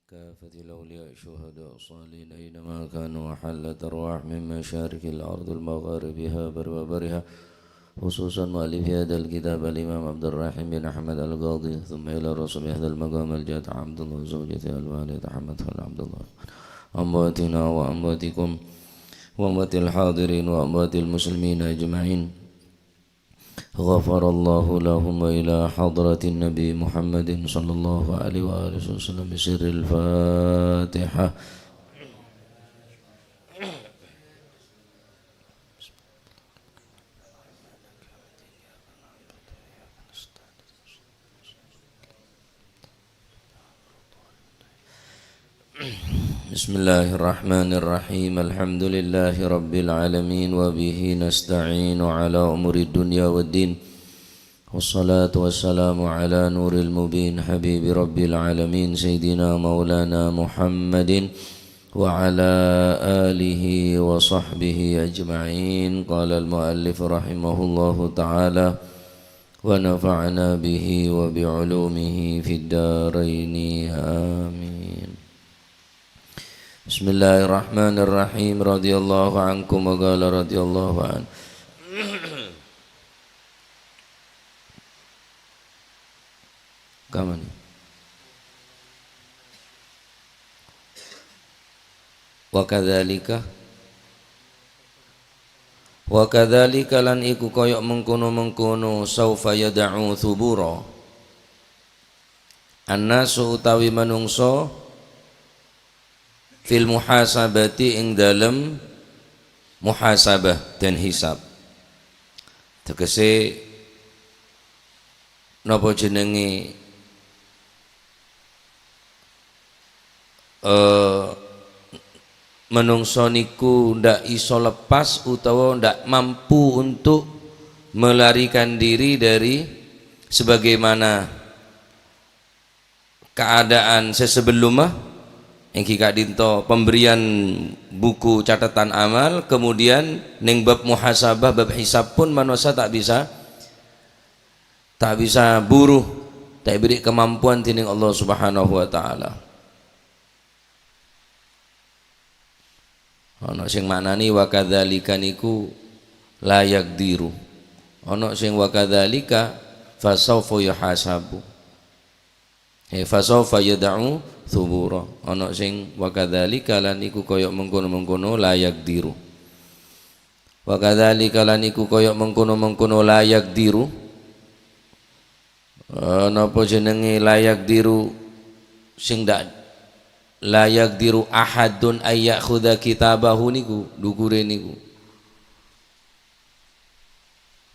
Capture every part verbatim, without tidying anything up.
كافة الأولياء الشهداء الصالحين أينما كانوا، وحلت أرواح من مشارق الأرض المغاربها برها وبحرها، خصوصا مؤلف هذا الكتاب الإمام عبد الرحيم بن أحمد القاضي، ثم إلى رسول هذا المقام الجاد عبد الله، زوجته الوالدة حمد خان عبد الله، أمواتنا وأمواتكم وأموات الحاضرين وأموات المسلمين أجمعين. غفر الله لهم، وإلى حضرة النبي محمد صلى الله عليه وآله وسلم بسر الفاتحة. بسم الله الرحمن الرحيم. الحمد لله رب العالمين، وبه نستعين على أمور الدنيا والدين. والصلاة والسلام على نور المبين، حبيب رب العالمين، سيدنا مولانا محمد وعلى آله وصحبه أجمعين. قال المؤلف رحمه الله تعالى: ونفعنا به وبعلومه في الدارين. آمين. بسم الله الرحمن الرحيم. رضي الله عنكم، وقال رضي الله عنه. Kamani? Wa kadzalika, wa kadzalika, lan iku kaya' mengkono-mengkono, saufa yad'u thubura, annasu utawi manungsa, fil muhasabati, ing dalem muhasabah dan hisab. Tegese, napa jenenge, eh, menungso niku ndak iso lepas utawa ndak mampu untuk melarikan diri dari sebagaimana keadaan sesebelumnya, enggi ka'dinto pemberian buku catatan amal, kemudian ning bab muhasabah, bab hisab pun manossa ta' bisa, ta' bisa buru, ta' èberri' kemampuan dening Allah Subhanahu wa Ta'ala. Ana sing maknani wa kadzalika niku la yaqdiru. Ana sing wa kadzalika fasaufa yuhasabu. Eh, fasaufa yad'u thubura. Ana sing wa kadzalika lan iku kaya mengkono-mengkono la yaqdiru. Wa kadzalika lan iku kaya mengkono-mengkono la yaqdiru. Eh, napa jenenge la yaqdiru sing ndak, la yaqdiru ahadun ay ya'khudha kitabahu niku, dhukure niku.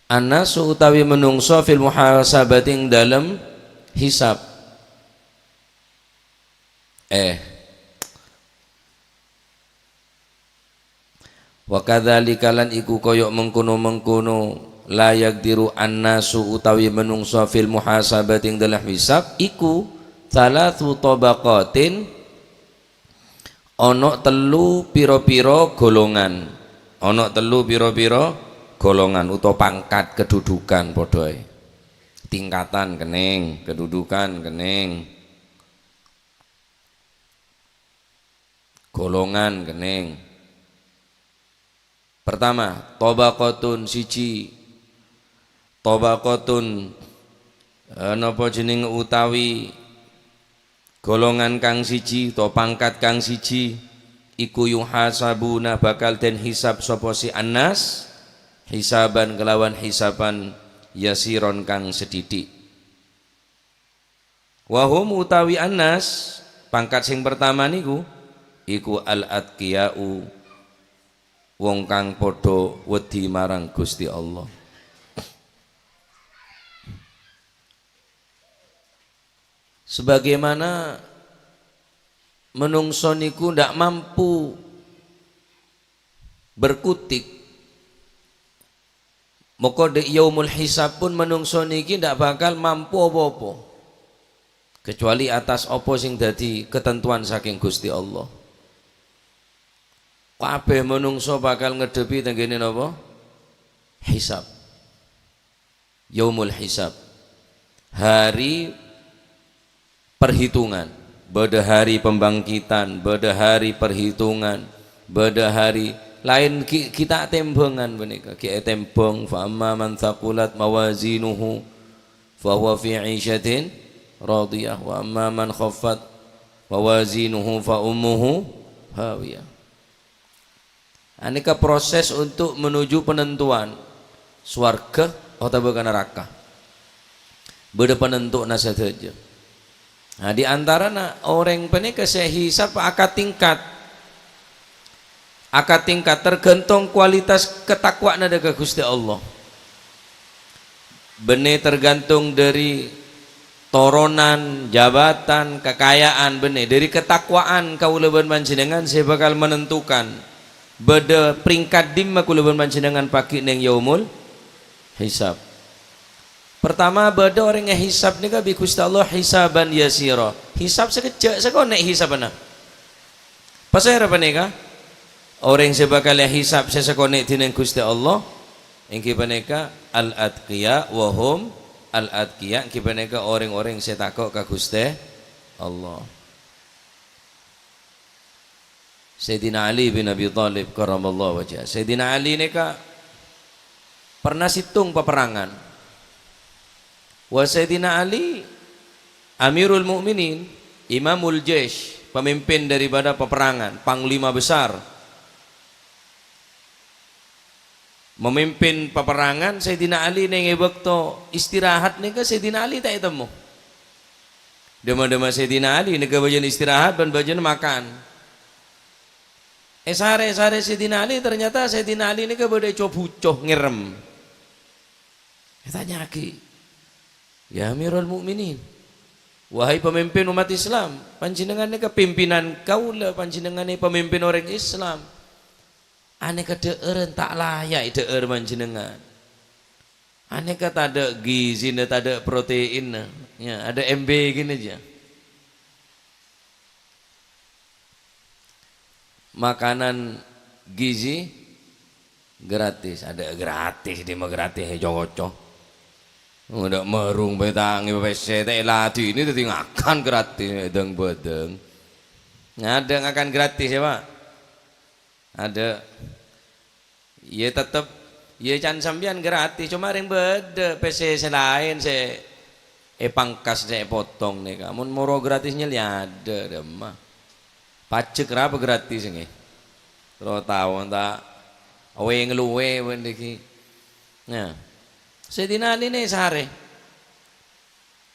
Annasu utawi menungso fil muhasabati ing dalem hisab. Eh. Wa kadzalika lan iku kaya mengkono-mengkono, la yaqdiru annasu utawi menungso fil muhasabati ing dalem hisab iku thalathu tabaqatin, ana tellu pira-pira golongan. Ana tellu pira-pira golongan utawa pangkat kedudukan padha ae. Tingkatan kenning, kedudukan kenning. Golongan kenning. Pertama, tabaqatun siji. Tabaqatun, eh, napa jeneng utawi golongan kang siji, utawa pangkat kang siji, iku yuhasabuna bakal den hisab sapa si Anas, hisaban kelawan hisaban yasiron kang sedidik. Wa hum utawi Anas, pangkat sing pertama niku, iku al-atqiya'u, wong kang padha wedi marang Gusti Allah. Sebagaimana menungso niku ndak mampu berkutik, maka di yaumul hisab pun menungso niki ndak bakal mampu apa-apa, kecuali atas apa sing dadi ketentuan saking Gusti Allah. Kabeh menungso bakal ngedepi tenggene napa? Hisab. Yaumul hisab. Hari perhitungan. Bâdâ hari pembangkitan, bâdâ hari perhitungan, bâdâ hari laèn ghi', ghi' ta' tèmbhângan panèka. Ghi' ètèmbhâng, "Fa amma man thaqulat mawazinuhu fa huwa fi 'isyatin radiyah, wa amma man khaffat mawazinuhu fa ummuhu hawiyah." Anèka proses untuk menuju penentuan sowarghâ otabâ ka naraka. Bâdâ panento'na sadhâjâ. Nah, di antarana orèng panèka sè èhisab akatingkat. Akatingkat tergantung kualitas ketakwa'anna dâ' ka Ghustè Allah. Bânnè tergantung dâri toronan, jabatan, kakaja'an, bânnè dâri katakwaan kaulâ bân panjhennengngan sè bhâkal menentukan bâdâ peringkat dimma kaulâ bân panjhennengngan pagghi' neng Yaumul Hisab. Pertama, bâdâ orèng èhisab nèka bi' Ghustè Allah hisaban yasira. Hisab sakejjhâ', sakonè' hisabbhâ. Pasèra panèka? Orèng sè bhâkal èhisab sè sakonè' dhinèng Ghustè Allah, èngghi panèka al-atqiya wa hum al-atqiya, èngghi panèka orèng-orèng sè tako' ka Ghustè Allah. Sayyidina Ali bin Abi Thalib karramallahu wajhah. Sayyidina Ali nèka pernah sèttong paperrangan. Wa Sayyidina Ali Amirul Mukminin, Imamul Jaish, pemimpin daripada peperangan, panglima besar. Memimpin peperangan Sayyidina Ali neng è bâkto istirahat nèka Sayyidina Ali ta' ètemmo. Dâmma-dâmma Sayyidina Ali nèka bâjâna istirahat bân bâjâna makan. È sarè-sarè Sayyidina Ali, ternyata Sayyidina Ali nèka bâdâ è co-buco ngèrèm. Ètanya'aghi, "Ya Amirul Mukminin, wahai pemimpin umat Islam, panjhennengngan nèka pimpinan kaulâ, panjhennengngan nèka pemimpin orèng Islam. Anèka dhâ'ârân ta' laya' è dhâ'âr panjhennengngan. Anèka tadâ' gizina, tadâ' proteinna, ya, adâ' embe gini aja." Makanan gizi gratis, adâ' gratis, dimma gratis, è coco. Adâ' marung bhâi ta' ngèbâ pèssè, ta' èladhinè, dhâddhi ngakan gratis, èdâng-bâdâng. Adâ' ngakan gratis, ya, Pak? Adâ'. Iyâ, tettep, iyâ, can sampèyan gratis, coma rèng bâdâ pèssè sè laèn sè èpangkas, sè èpotong nèka. Mon moro gratis nyèlè adâ', dâmma. Pajek rapa gratis, ngghi? Terro tao, ta' owe ngeluwe, bân nèki. Nah, Sayyidina Ali nè sarè.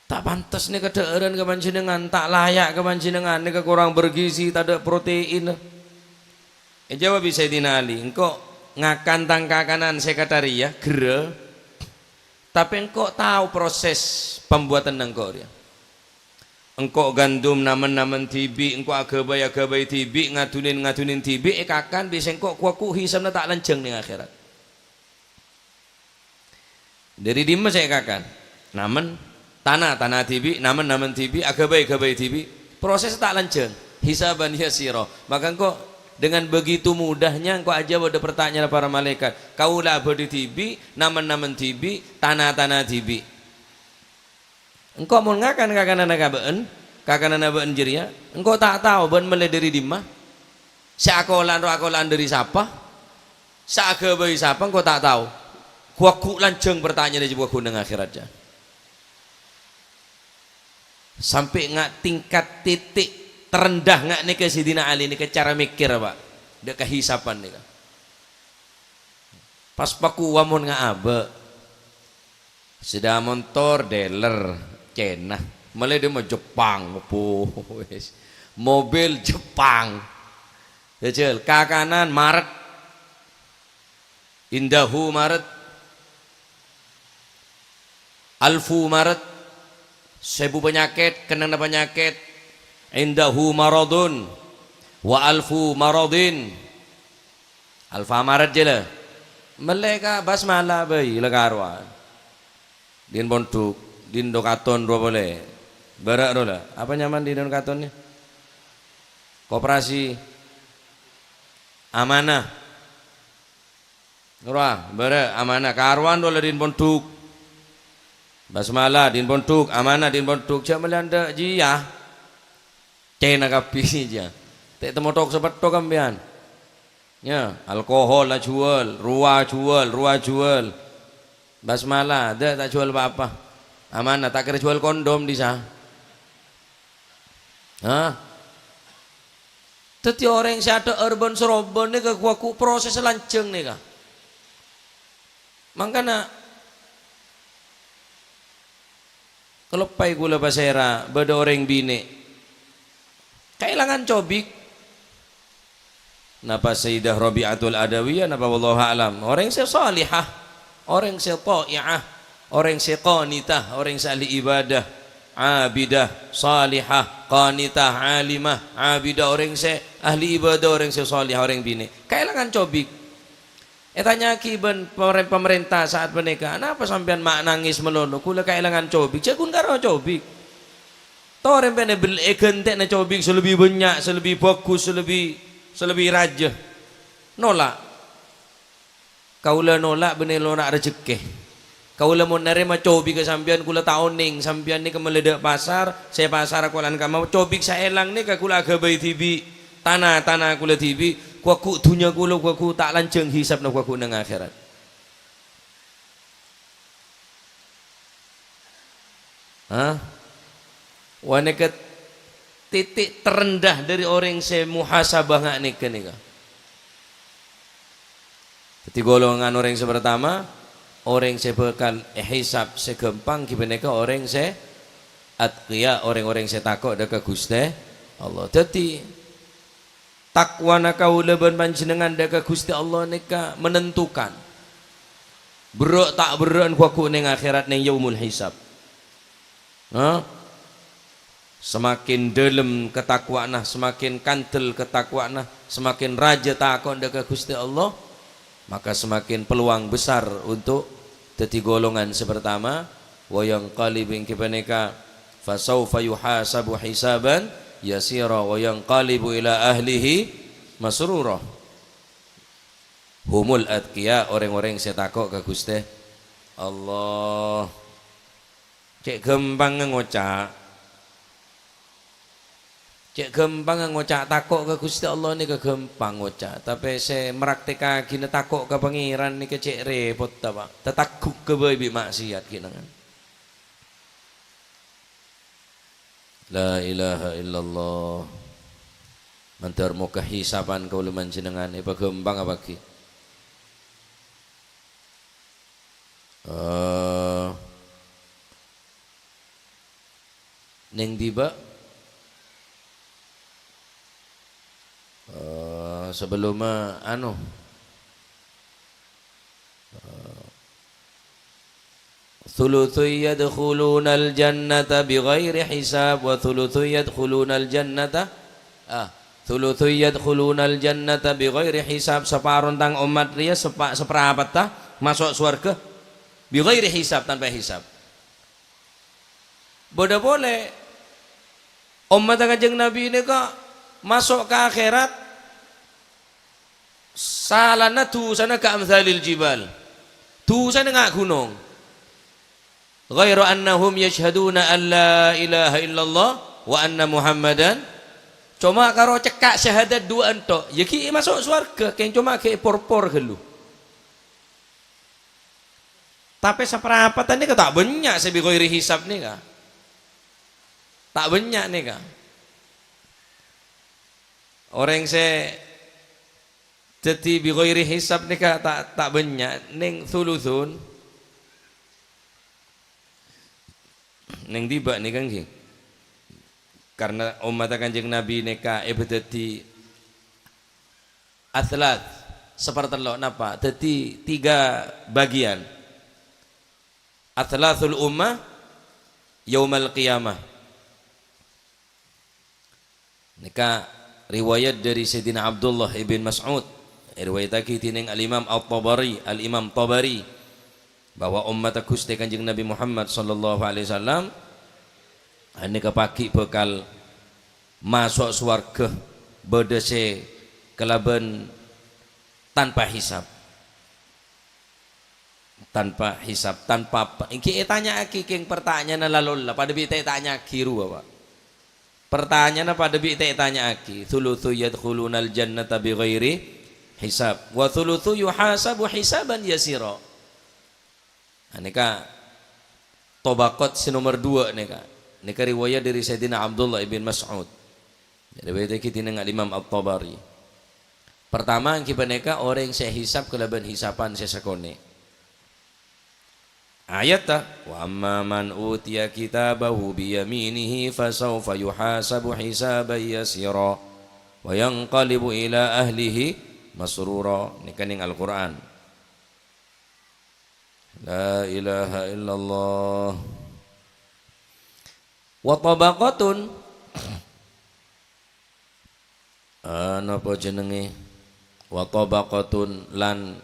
Ta' pantes nèka dhâ'ârân ka panjhennengngan, ta' laya' ka panjhennengngan, nèka korang bergizi, tadâ' protein. Èjâwâb bi' Sayyidina Ali, "Engko' ngakan tang kakanan sè kantha rèya, gherrâ, tapè engko' tao proses pembuatanna engko' rèya. Engko' gandum namen-namen dhibi', engko' aghâbây-aghâbây dhibi', ngadhunin-ngadhunin dhibi', èkakan bi' sèngko' ku-, ku hisabna ta' lanjhâng neng akhèrat." Dhâri dimma sè èkakan? Namen tana, tana dhibi', namen, namen dhibi', aghâbây, ghâbây dhibi'. Proses ta' lanjhâng, hisaban yasira. Maka engko' dengan begitu mudahnya engko' ajâwâb dâ' partanyaan para malaèkat. Kaulâ abâdhi dhibi', namen, namen dhibi', tana, tana dhibi'. Engko' mon ngakan kakananna ka bâ'en, kakananna bâ'en jârèya, engko' ta' tao bâ'en mellè dhâri dimma. Sè akolan ro akolan dhâri sapa? Sè aghâbây sapa? Engko' ta' tao. Ghu-, ghu lanjhâng partanyaan jâ ghu neng akhèrat, jâ. Sampè' nga' tingkat titik terendah nga' nèka Sayyidina Ali nèka cara mèkkèr, Pak. Dâ' kahisaban nèka. Pas pakowa mon nga' abâ'. Sepeda montor dealer Cèna. Mellè dâ' ma Jepang, opo, wis. Mobil Jepang. Jajal, kakanan Maret. Indahu Maret. Alfu Maret. Sèbu panyakèt, kennengnganna panyakèt. Indahu maradun. Wa alfu maradin. Alfamaret jâ la. Mellè ka Basmala bhâi la karowan. Din pondhuk, din do katon rowa polè. Bârâ' ro la. Apa nyamana din do katon nè? Koperasi Amanah. Rowa, bârâ' Amanah. Karowan ro la din pondhuk. Basmala din pondhuk, Amanah din pondhuk. Jâ' mellè andâ' jiyâ. Èna kabbhi, jâ. Ta' temmo thok-sapetthok sampèyan. Yâ, alkohol ajuwâl, rowa ajuwâl, rowa ajuwâl. Basmala, dâ' ta' juwâl pa-apa. Amanah, ta' kèra juwâl kondom dhisa. Hah? Dhâddhi orèng sè adhâ'âr bân-sorombân nèka ghu-, ghu-, prosès lanjhâng nèka. Mangkana, kaloppaè kaulâ pasèra bâdâ orèng binè' kaèlangan cobik. Napa Sayyidah Rabi'atul Adawiyah, napa wallahu a'lam? Orèng sè salihah, orèng sè tha'iyah, orèng sè qanitah, orèng sè ahli ibadah, abidah, salihah, qanitah, alimah, abidah, orèng sè ahli ibadah, orèng sè salihah, orèng binè'. Kaèlangan cobik. Ètanya'aghi bân pamar-, pamarènta sa'at panèka, "Napa sampèyan ma' nangès malolo? Kaulâ kaèlangan cobik." Jhâ' ghun karo cobik. Torè empèna bel-, èghântè'na cobik sè lebbi bânnya', sè lebbi bhâghus, sè lebbi, sè lebbi rajâ. Nola'. Kaulâ nola' bânnè nola' rejekkè. Kaulâ mon narèma cobigghâ sampèyan, kaulâ ta' onèng. Sampèyan nèka mellè dâ' pasar, sè pasar kaulâ kama cobik saèlang nèka kaulâ aghâbây dhibi'. Tana-tana kaulâ dhibi', ghu-, ghu-, dhunnya kaulâ ghu-, ghu-, ta' lanjhâng hisabbhâ ghu-, ghu-, neng akhèrat. Hah? Wah, nèka titik terendah dâri orèng sè muhasabah nga' nèka, nèka. Dhâddhi, golongan orèng sè partama, orèng sè bhâkal èhisab sè ghâmpang, ghi' panèka orèng sè atqiya, orèng-orèng sè tako' dâ' ka Ghustè Allah. Dhâddhi, Takwana kaulâ bân panjhennengngan dâ' ka Ghustè Allah nèka menentukan. Berrâ' ta' berrâ'ân ghu-, ghu-, neng akhèrat, neng yaumul hisab. Hah? Semakin dâlem katakwaanna, semakin kandel katakwaanna, semakin rajâ tako'na dâ' ka Ghustè Allah, maka semakin peluang besar untuk dhâddhi golongan sè partama, wa yanqalibu, èngghi panèka, fasaufa yuhasabu hisaban yasira wa yanqalibu ila ahlihi masrura. Humul atqiya, orèng-orèng sè tako' ka Ghustè Allah. Cè' ghâmpangnga ngoca'. Cè' ghâmpangnga ngoca' tako' ka Ghustè Allah nèka ghâmpang ngoca', tapè sè mraktèkaghina tako' ka Pangèran nèka cè' rèpotta, Pak. Tatagghughâ bhâi bi' ma'siyat ghinangan. La ilaha illallah. Mandhâr moghâ hisaban kaulâ manjhennengngan èpaghâmpang apaghi. Eh, neng dhibi', eh, sabellumma, anu, eh, thulutsu yadkhulunal jannata bighairi hisab wa thulutsu yadkhulunal jannata, ah, thulutsu yadkhulunal jannata bighairi hisab, saparon tang ommat rèya sepa-, saprapatta maso' sowarghâ bighairi hisab, tanpa hisab. Bâdâ polè ommatta Kanjeng Nabi nèka maso' ka akhèrat, salana dhusana ka amthalil jibal. Dhusana nga' ghunong. Ghaira annahum yashhaduna an la ilaha illallah wa anna Muhammadan. Coma karo cekka' syahadat duwâ'ân tho', ya ghi' maso' sowarghâ, kèng coma ghi' porpor ghâllu. Tapè saparapatan nèka ta' bânnya' sè bi ghairi hisab nèka. Ta' bânnya' nèka. Orèng sè dhâddhi bi ghairi hisab nèka ta', ta' bânnya', neng thulutsun. Neng dhibi' nèka ngghi. Karna ommatta Kanjeng Nabi nèka èpadhâddhi atslats, sapartello', napa? Dhâddhi tiga bagian. Atslatul ummah yaumal qiyamah. Nèka riwayat dâri Sayyidina Abdullah ibn Mas'ud, èriwayattaghi dhinèng Al-Imam At-Tabari, Al-Imam Tabari, bahwa ommatta Ghustè Kanjeng Nabi Muhammad sallallahu alaihi wasallam, anèka paghi' bhâkal maso' sowarghâ bâdâ sè kalabân tanpa hisab. Tanpa hisab, tanpa apa. Èngghi ètanya'aghi kèng partanya'anna la-, lolla, padâ bi' ta' ètanya'aghi rowa, Pak. Pertanyaanna padâ bi' ta' ètanya'aghi, "Thulutsu yadkhulunal jannata bighairi hisab, wa thulutsu yuhasabu hisaban yasira." Nah, nèka Tabaqat sè nomer duwâ' nèka. Nèka riwayat dâri Sayyidina Abdullah ibn Mas'ud. Riwayat ghi dinèng Al-Imam At-Tabari. Pertama, ènggi panèka orèng sè èhisab kalabân hisaban sè sakonè'. Ayatta, "Wa amma man utiya kitabahu biyaminihi fasawfa yuhasabu hisaban yasira wa yanqalibu ila ahlihi masrura." Nèka nèng Al-Qur'an. La ilaha illallah. Wa tabaqatun, ah, napa jenenge? Wa tabaqatun lan,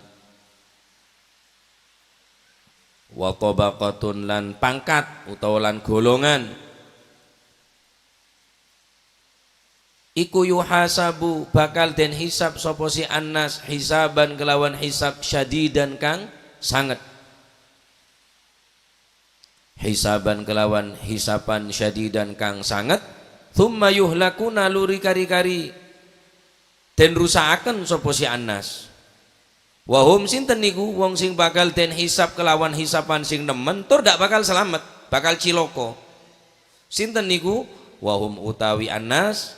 wa tabaqatun lan pangkat utawa lan golongan. Iku yuhasabu, bakal den hisab sapa si Anas, hisaban kelawan hisab syadidan kang sanget. Hisaban kelawan hisaban syadidan kang sanget. Tsumma yuhlakuna, luri kari-kari den rusakaken sapa si Anas. Wa hum, sinten niku wong sing bakal den hisab kelawan hisaban sing nemmen, tur dak bakal selamet, bakal ciloko. Sinten niku? Wa hum, utawi Anas,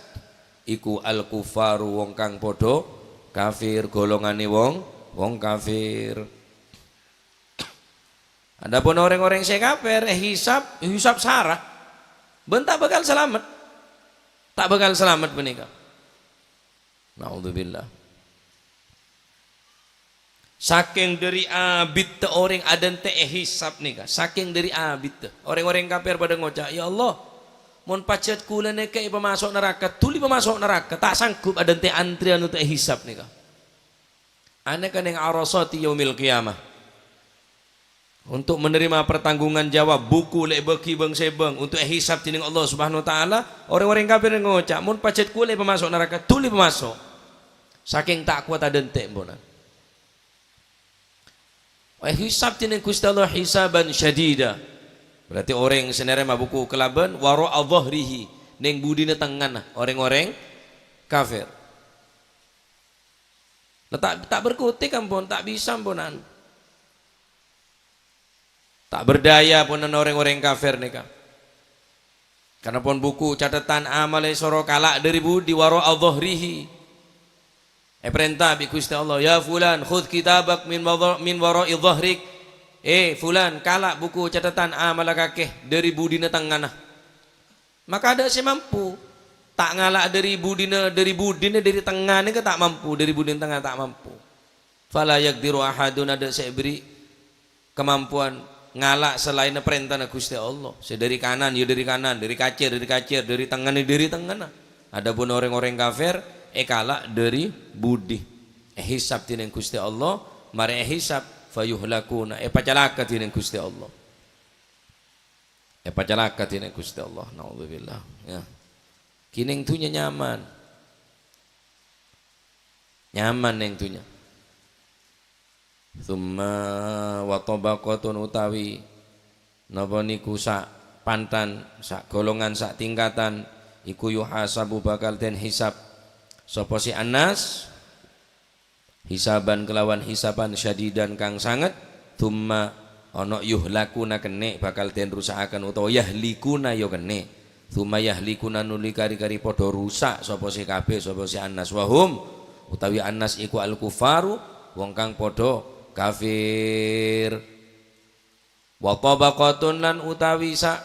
iku al-kuffaru, wong kang padha kafir, golongane wong, wong kafir. Adapun oreng-oreng se kafir, eh, hisab, hisab sara. Ban ta' bakal selamet. Ta' bakal selamet paneka. Naudzubillah. Saking dhari abitta oreng adante ehisab neka, saking dhari abitta. Oreng-oreng kafir pada ngoca', "Ya Allah, mon pajat kula neka epamaso' naraka, duli pamaso' naraka, ta' sanggup adante antriyan untuk ehisab neka." Aneka neng arasati yaumil qiyamah. Untuk menerima pertanggungan jawab, buku le' bagi bang-sebang untuk ehisab dening Allah Subhanahu wa Ta'ala, oreng-oreng kafir ngoca', "Mon pajat kula pamaso' naraka, duli pamaso'." Saking ta' kuat adante, empona. Ehisab dening Gusti Allah hisaban syadida. Berarti oreng se nerema buku kelaban wara'a dhahrihi, neng budina tengngana, oreng-oreng kafir. Nah, ta', ta' berkutik ampon, ta' bisa amponan. Ta' berdaya ponan oreng-oreng kafir neka. Karena pon buku catatan amal esoro kala' dhari budi, wara'a dhahrihi. Eparenta bi' Gusti Allah, "Ya fulan, khudz kitabak min wara-, min wara'i dhahrik." "Eh, fulan, kala' buku catatan amalla kakè dhari budina tengngana." Maka adha' se mampu. Ta' ngala' dhari budina, dhari budina, dhari tengngana ke ta' mampu, dhari budina tengnga ta' mampu. "Fala yaqdiru ahadun," adha' se eberri' kamampuan ngala' salaenna parentana Guste Allah. Se dhari kanan, ya dhari kanan, dhari kacer, dhari kacer, dhari tengngana, dhari tengngana. Adapun oreng-oreng kafir, ekala' dhari budi. Ehisab dening Guste Allah, mare ehisab, fayuhlakuna, epacalaka dening Guste Allah. Epacalaka dening Guste Allah. Naudzubillah. Ya. Kènèng dunnya nyaman. Nyaman neng dunnya. Tsumma wa tabaqatun, utawi napa niku sa' pantan, sa' golongan, sa' tingkatan, iku yuhasabu, bakal den hisab sapa si Anas. Hisaban kelawan hisaban syadidan kang sanget, tsumma ana yuhlakuna kenne' bakal den rusakaken utawa yahlikuna ya kenne', tsumma yahlikuna nuli kari-kari padha rusak sapa se kabeh, sapa se Anas, wahum utawi Anas iku al-kuffaru, wong kang padha kafir. Wa tabaqatun, lan utawi sa'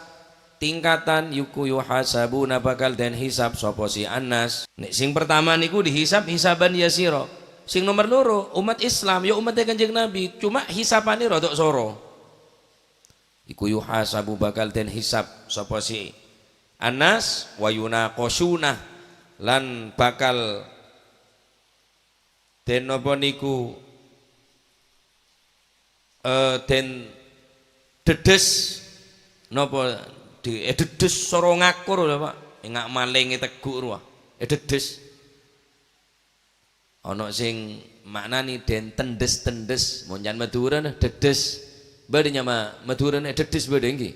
tingkatan, yuku yuhasabuna, bakal den hisab sapa si Anas. Nek sing pertama niku dihisab hisaban yasira. Sing nomor loro, umat Islam, ya umatnya Kanjeng Nabi, cuma hisabane rodok soro. Iku yuhasabu, bakal den hisab sapa si Anas, wa yunaqasyuna, lan bakal den napa niku, eh, den deddes napa di-, ededdes soro ngako ro lho, Pak. Enga' malenge teggu' rowa. Ededdes. Ana sing maknani den tendes-tendes, mon can Madura nah, deddes. Badha nyama Madura nah, ededdes badha nggih.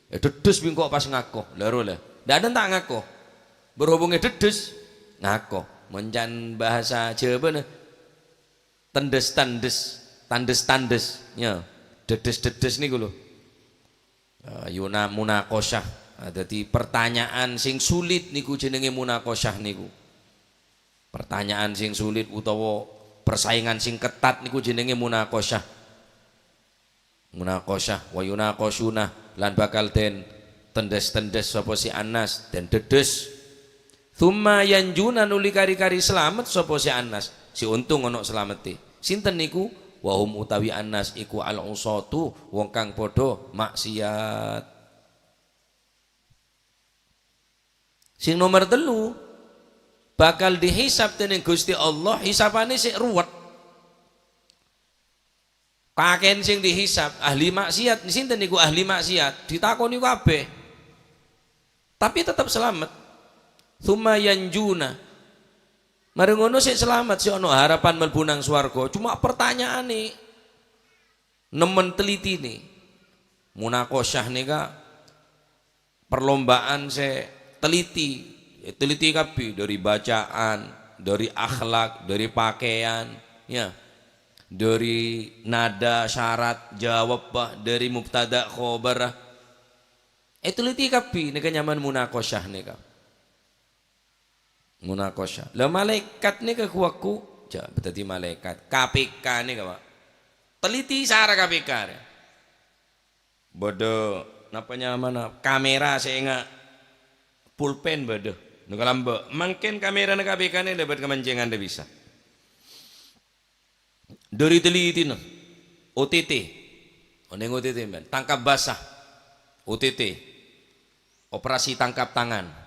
Ededdes bi' engko' pas ngako. Lha ro lho. Ndak ada ta' ngako. Berhubungnya deddes, ngako. Mon can bahasa Jawabana, tendes-tendes, tandes-tandes, ya. Deddes-deddes niku lho. Eh, yuna-, munakosyah. Nah, dadi pertanyaan sing sulit niku jenenge munakosyah niku. Pertanyaan sing sulit utawa persaingan sing ketat niku jenenge munakosyah. Munakosyah, wa yunaqosyuna, lan bakal den tendes-tendes sapa si Anas, den deddes. Tsumma yanjuna, nuli kari-kari slamet sapa si Anas, si untung ana slamette. Sinten niku? Wa hum utawi Anas iku al-usatu, wong kang padha maksiat. Sing nomer tellu, bakal dihisab dening Gusti Allah, hisabane sik ruwet. Kaken sing dihisab, ahli maksiat. Sinten niku ahli maksiat? Ditakoni kabeh. Tapi tetep selamat. Tsumma yanjuna. Mare ngono sik selamat, sik ono harapan mlebu nang swarga. Cuma pertanyaane, nemmen telitine. Munakosyah neka perlombaan se teliti, teliti kabeh, dari bacaan, dari akhlak, dari pakaian, ya, dari nada syarat jawab, bah, dari mubtada khobar. Eh, teliti kabeh neka nyaman munakosyah neka. Munakosyah. Lah, malaikat neka ku-, aku, ja, dadi malaikat. K P K neka, Pak. Teliti sara K P K re. Bâdâ, napa nyamana, kamera sè enga' pulpen bâdâ. Nèka lambâ'. Mangkèn kamerana K P K nè lèbât ka mancengan dâ' bisa. Dâri tèlètèna, O T T. Onèng O T T, men. Tangkap basah. O T T. Operasi tangkap tangan.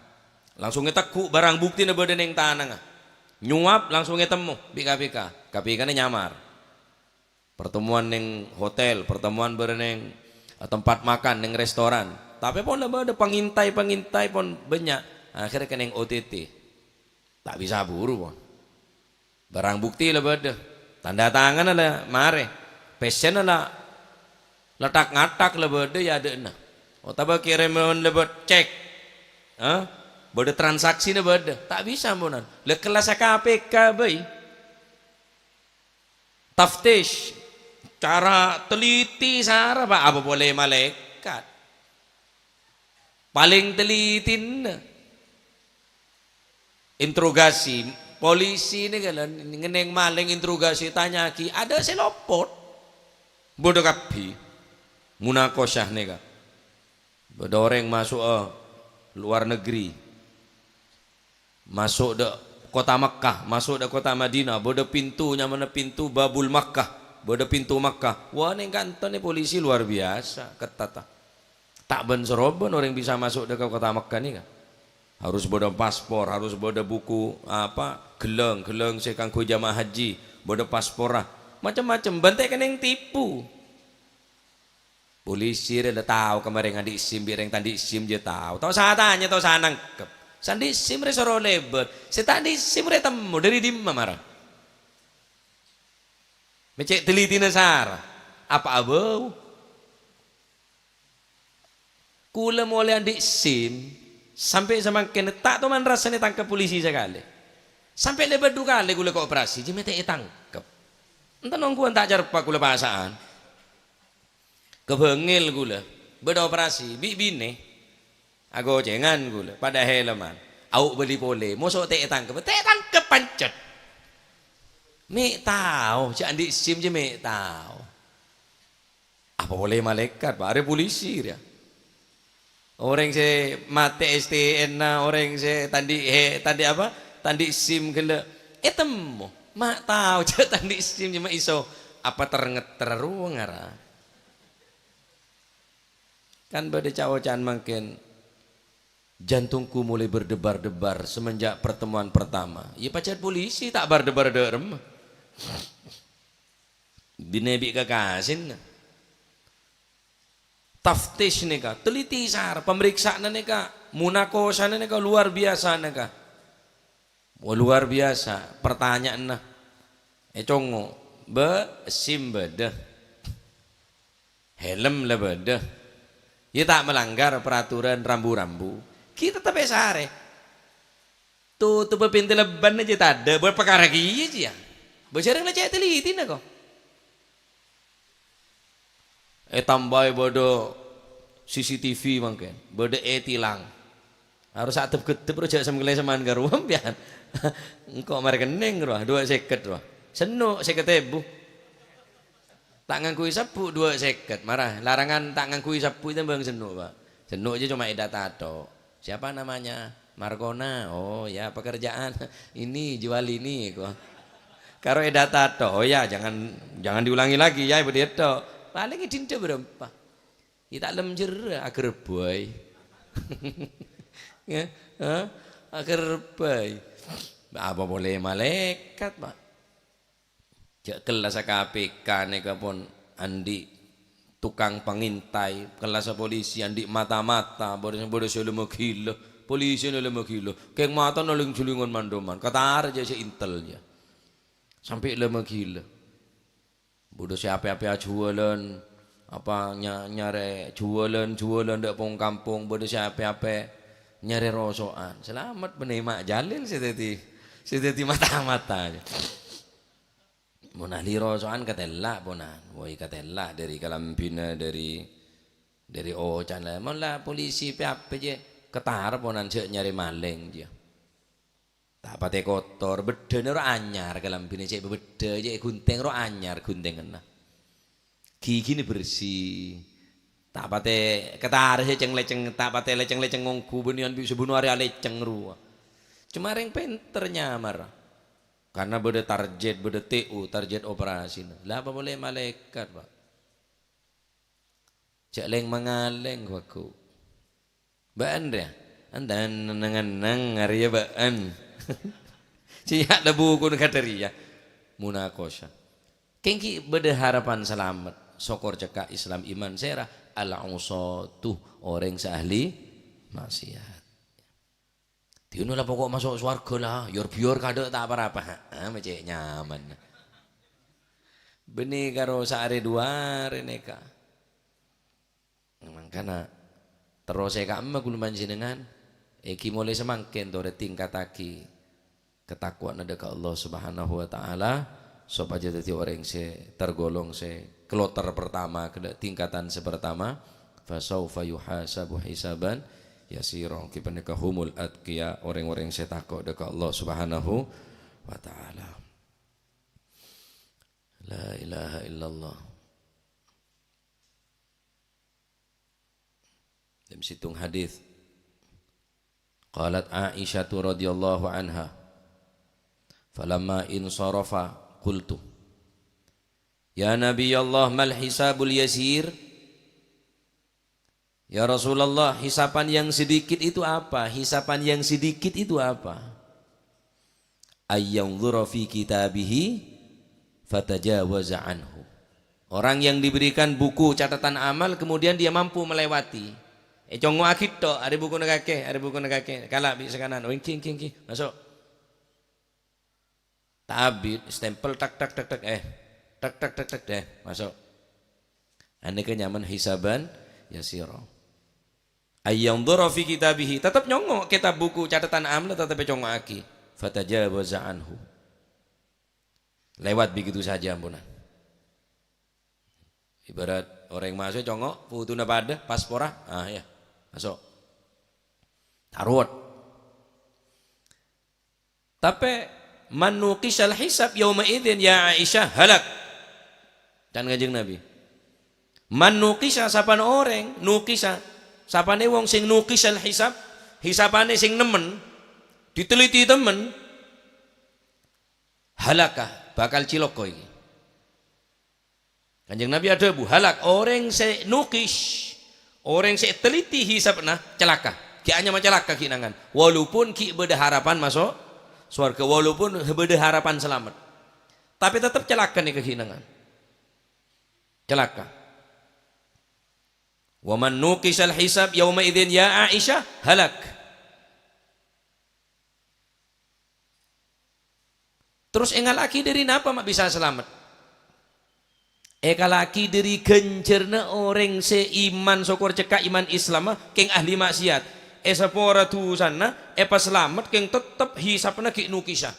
Langsung ètegghu' barang buktina bâdâ nèng tanangnga. Nyuwap langsung ètemmo bi' K P K. K P K nè nyamar. Pertemuan neng hotel, pertemuan bârâ neng, eh, tempat makan, neng restoran. Tapè pon la bâdâ pangintai-pangintai pon bânnya'. Akhirnya kennèng O T T. Ta' bisa buru pon. Barang bukti la bâdâ. Tanda tanganna la marè. Pèssèna la lèthak-ngathak la bâdâ è adâ'na. Otabâ kèrèmon lèbât cek. Hah? Bâdâ transaksina bâdâ. Ta' bisa ponan. La kellassa K P K bhâi. Taftish, cara teliti sara, Pak, apa polè malaèkat. Palèng telitina. Interogasi, polisi nè kan, ngennèng malèng interogasi, tanya'aghi, adâ' sè lopot. Bâdâ kabbhi. Munakosyah nèka. Bâdâ orèng maso'a luar negeri. Maso' dâ' kota Mekkah, maso' dâ' kota Madinah, bâdâ pintu nyamana pintu Babul Makkah, bâdâ pintu Makkah. Wah, neng kanto nè polisi luar biasa kettatta. Ta' bân-sarobân orèng bisa maso' dâ' ka kota Mekkah nèka. Harus bâdâ paspor, harus bâdâ buku, apa, ghellâng, ghellâng sè kangghuy jamaah haji, bâdâ pasporra. Macem-macem, bân ta' kennèng tipu. Polisi rè la tao ka marèng andi' SIM bi' rèng ta' andi' SIM jiyâ tao. Tao sè atanya, tao sè anangkep. Sè andi' SIM rè soro lèbât. Sè ta' andi' SIM rè temmo dâri dimma mara? Mè' cè' telitina sara. Apa abâu? Kaulâ molè andi' SIM, sampè' samangkèn ta' toman rassana ètangkep polisi sakalè. Sampè' lèbât du kalè kaulâ koperasi, jiyâ mè' ta' ètangkep. Enten ongghuwân ta' carpa kaulâ pasa'an. Ka Bangil kaulâ, bâdâ operasi, bi' binè. Agocèngan kaulâ, padâ hèlemman. Au' bâli polè, moso ta' ètangkep. Ta' ètangkep pancet. Mè' tao, jhâ' andi' SIM jiyâ mè' tao. Apa polè malaèkat, Pak? Arè polisi, rèya. Orèng sè matè S T N-na, orèng sè ta' andi', he, ta' andi' apa? Ta' andi' SIM ghellâ'. Ètemmo. Ma' tao, jhâ' ta' andi' SIM, coma iso apa ter-ngetter rowa ngara. Kan bâdâ ca'-oca'an mangkèn, "Jantungku mulai berdebar-debar semenjak pertemuan pertama." Iyâ, pajhât polisi ta' bar-debar dâ' remma. Binè bi' kakasinna. Taftish nèka, teliti sar, pemeriksaan nèka, munakosyana nèka luar biasa nèka. Wah, luar biasa pertanyaanna. Ècongngo', "Bâ', SIM bâdâ. Helm la bâdâ. Iyâ ta' melanggar peraturan rambu-rambu." Ghi' tetep èsarè. Totobhâ pèntè lebbanna jiyâ tadâ', bâ' parkara kèya jiyâ. Bâ' jhârâng la cè' talitina, ko. Ètambâi bâdâ C C T V mangkèn, bâdâ ètilang. Harus adhep-ghedhep rowa jhâ' sem-, kelèseman ka rowa, sampèyan. Engko' marè kennèng rowa, duwâ' sèket rowa. Senno' sèket èbu. Ta' ngangghuy sabbhu' duwâ' sèket, mara larangan ta' ngangghuy sabbhu' tèmbhâng senno', Pak. Senno' jiyâ coma è data tok. "Siapa namanya?" "Markona." "Oh ya, pekerjaan ini, jual ini," ko. Karo è data tok, "Oh ya, jangan, jangan diulangi lagi ya, bâdâ tok." Palèng è dinda bârâmpa. Iyâ ta' lem jherrâ, aghârbây. Ya, ha? Aghârbây. Apa polè malaèkat, Pak? Jhâ' kellassa K P K nèka pon andi' tokang pangèntaè, kellassa polisi andi' mata-mata, bâdâ, bâdâ sè lem-ghilâ, polisina lem-ghilâ. Kèng matana lèng-jhulingan man-dhâman, katarè jhâ' sè intel jiyâ. Sampè' lem-ghilâ. Bâdâ sè apè-apè ajhuwâlân, apa, nya-, nyarè jhuwâlân, jhuwâlân dâ' pong-kampong, bâdâ sè apè-apè nyarè roso'an. Salamet bânnè Ma' Jalil sè dhâddhi, sè dhâddhi mata-mata. Mon ahli roso'an katella', ponan. Woi, katella' dâri kalambhina, dâri, dâri ocana. Mon la polisi pè-apè jiyâ, katarè ponan jhâ' nyarè malèng jiyâ. Ta' patè kotor, beddhâna rowa anyar kalambhina, cè' beddhâ, cè' ghunthèng rowa anyar ghunthènganna. Ghigina bersè. Ta' patè katarè sè ceng-lèceng, ta' patè lèceng-lèceng ongghu bânnèyan bi' sabhâna arè alèceng rowa. Coma rèng pènter nyamar. Karna bâdâ target, bâdâ T O, target operasina. La apa polè malaèkat, Pak? Jhâ' lèng-mangalèng, ghu-lagghu. Bâ'ân rèya? Enten neng-enneng arèya bâ'ân. Sè ya' la bukuna kadhâriyâ. Munakosha. Kèng ghi' bâdâ harapan salamet. Sokor cekka' Islam iman sèra. Al-usatu, orèng sè ahli maksiat. Dina la poko' maso' sowarga la, yor-biyor kadâ' ta' pa-rapa. Heeh, ma' cè' nyaman. Bânnè karo saarè duwâ arè nèka. Mangkana, terro sè ka'emma ghulâ panjhennengngan, èngghi molaè samangkèn torè tingkattaghi katakowanna dâ' ka Allah Subhanahu wa Ta'ala, sopajâ dhâddhi orèng sè tergolong sè kloter pertama, kena tingkatan sè pertama, "Fasaufa yuhasabu hisaban yasira." Ghi panèka humul atqiya, orèng-orèng sè tako' dâ' ka Allah Subhanahu wa Ta'ala. La ilaha illallah. Dalam situng hadis. Qalat Aisyatu radhiyallahu anha, "Falamma insarafa qultu, 'Ya Nabiyallah, mal hisabul yasir?'" "Ya Rasulullah, hisapan yang sedikit itu apa? Hisapan yang sedikit itu apa?" "Ayyanzura fi kitabihi fatajawaza anhu." Orang yang diberikan buku catatan amal, kemudian dia mampu melewati. Ècongo'aghi tok, "Arè bukuna kakè, arè bukuna kakè." Kala' bi' sè kanan, "Oh, èngghi, èngghi, èngghi. Maso'." Tabit, stempel, tak, tak, tak, tak, eh. Tak, tak, tak, tak, deh, maso'. Anèka nyamana hisaban yasira. "Ayyanzura fi kitabihi," tetep nyongo' kitab buku catatan amal, tetep ècongo'aghi. "Fatajawaza anhu." Lewat begitu saja, ampunan. Ibarat orèng maso' congo', putuna padâ, pasporra, ah, ya, maso'. Tarot. Tapè, "Man nuqisal hisab yauma idzin ya Aisyah halak." Can Kanjeng Nabi. "Man nuqisa," sapana orèng, nuqisa, sapana wong sing nuqisal hisab, hisapanè sing nemmen, diteliti temmen, halaka, bakal ciloko iki. Kanjeng Nabi adhâbu, "Halak, orèng sè nukis, orèng sè teliti hisabna, calaka. Ghi' anyama calaka ghi' nangan. Walaupun ghi' bâdâ harapan maso' sowarga, walaupun bâdâ harapan salamet. Tapè tetep calaka nèka ghi' nangan. Calaka." "Wa man nuqisal hisab yauma idzin ya Aisyah halak." Terros èngala'aghi dâri napa ma' bisa salamet? Èkala'aghi dâri ghânjhârânna orèng sè iman, sokor cekka' iman Islamma, kèng ahli maksiat. èsapora dusana, èpasalamet kèng tettep hisabbhâ ghi' nokèsa.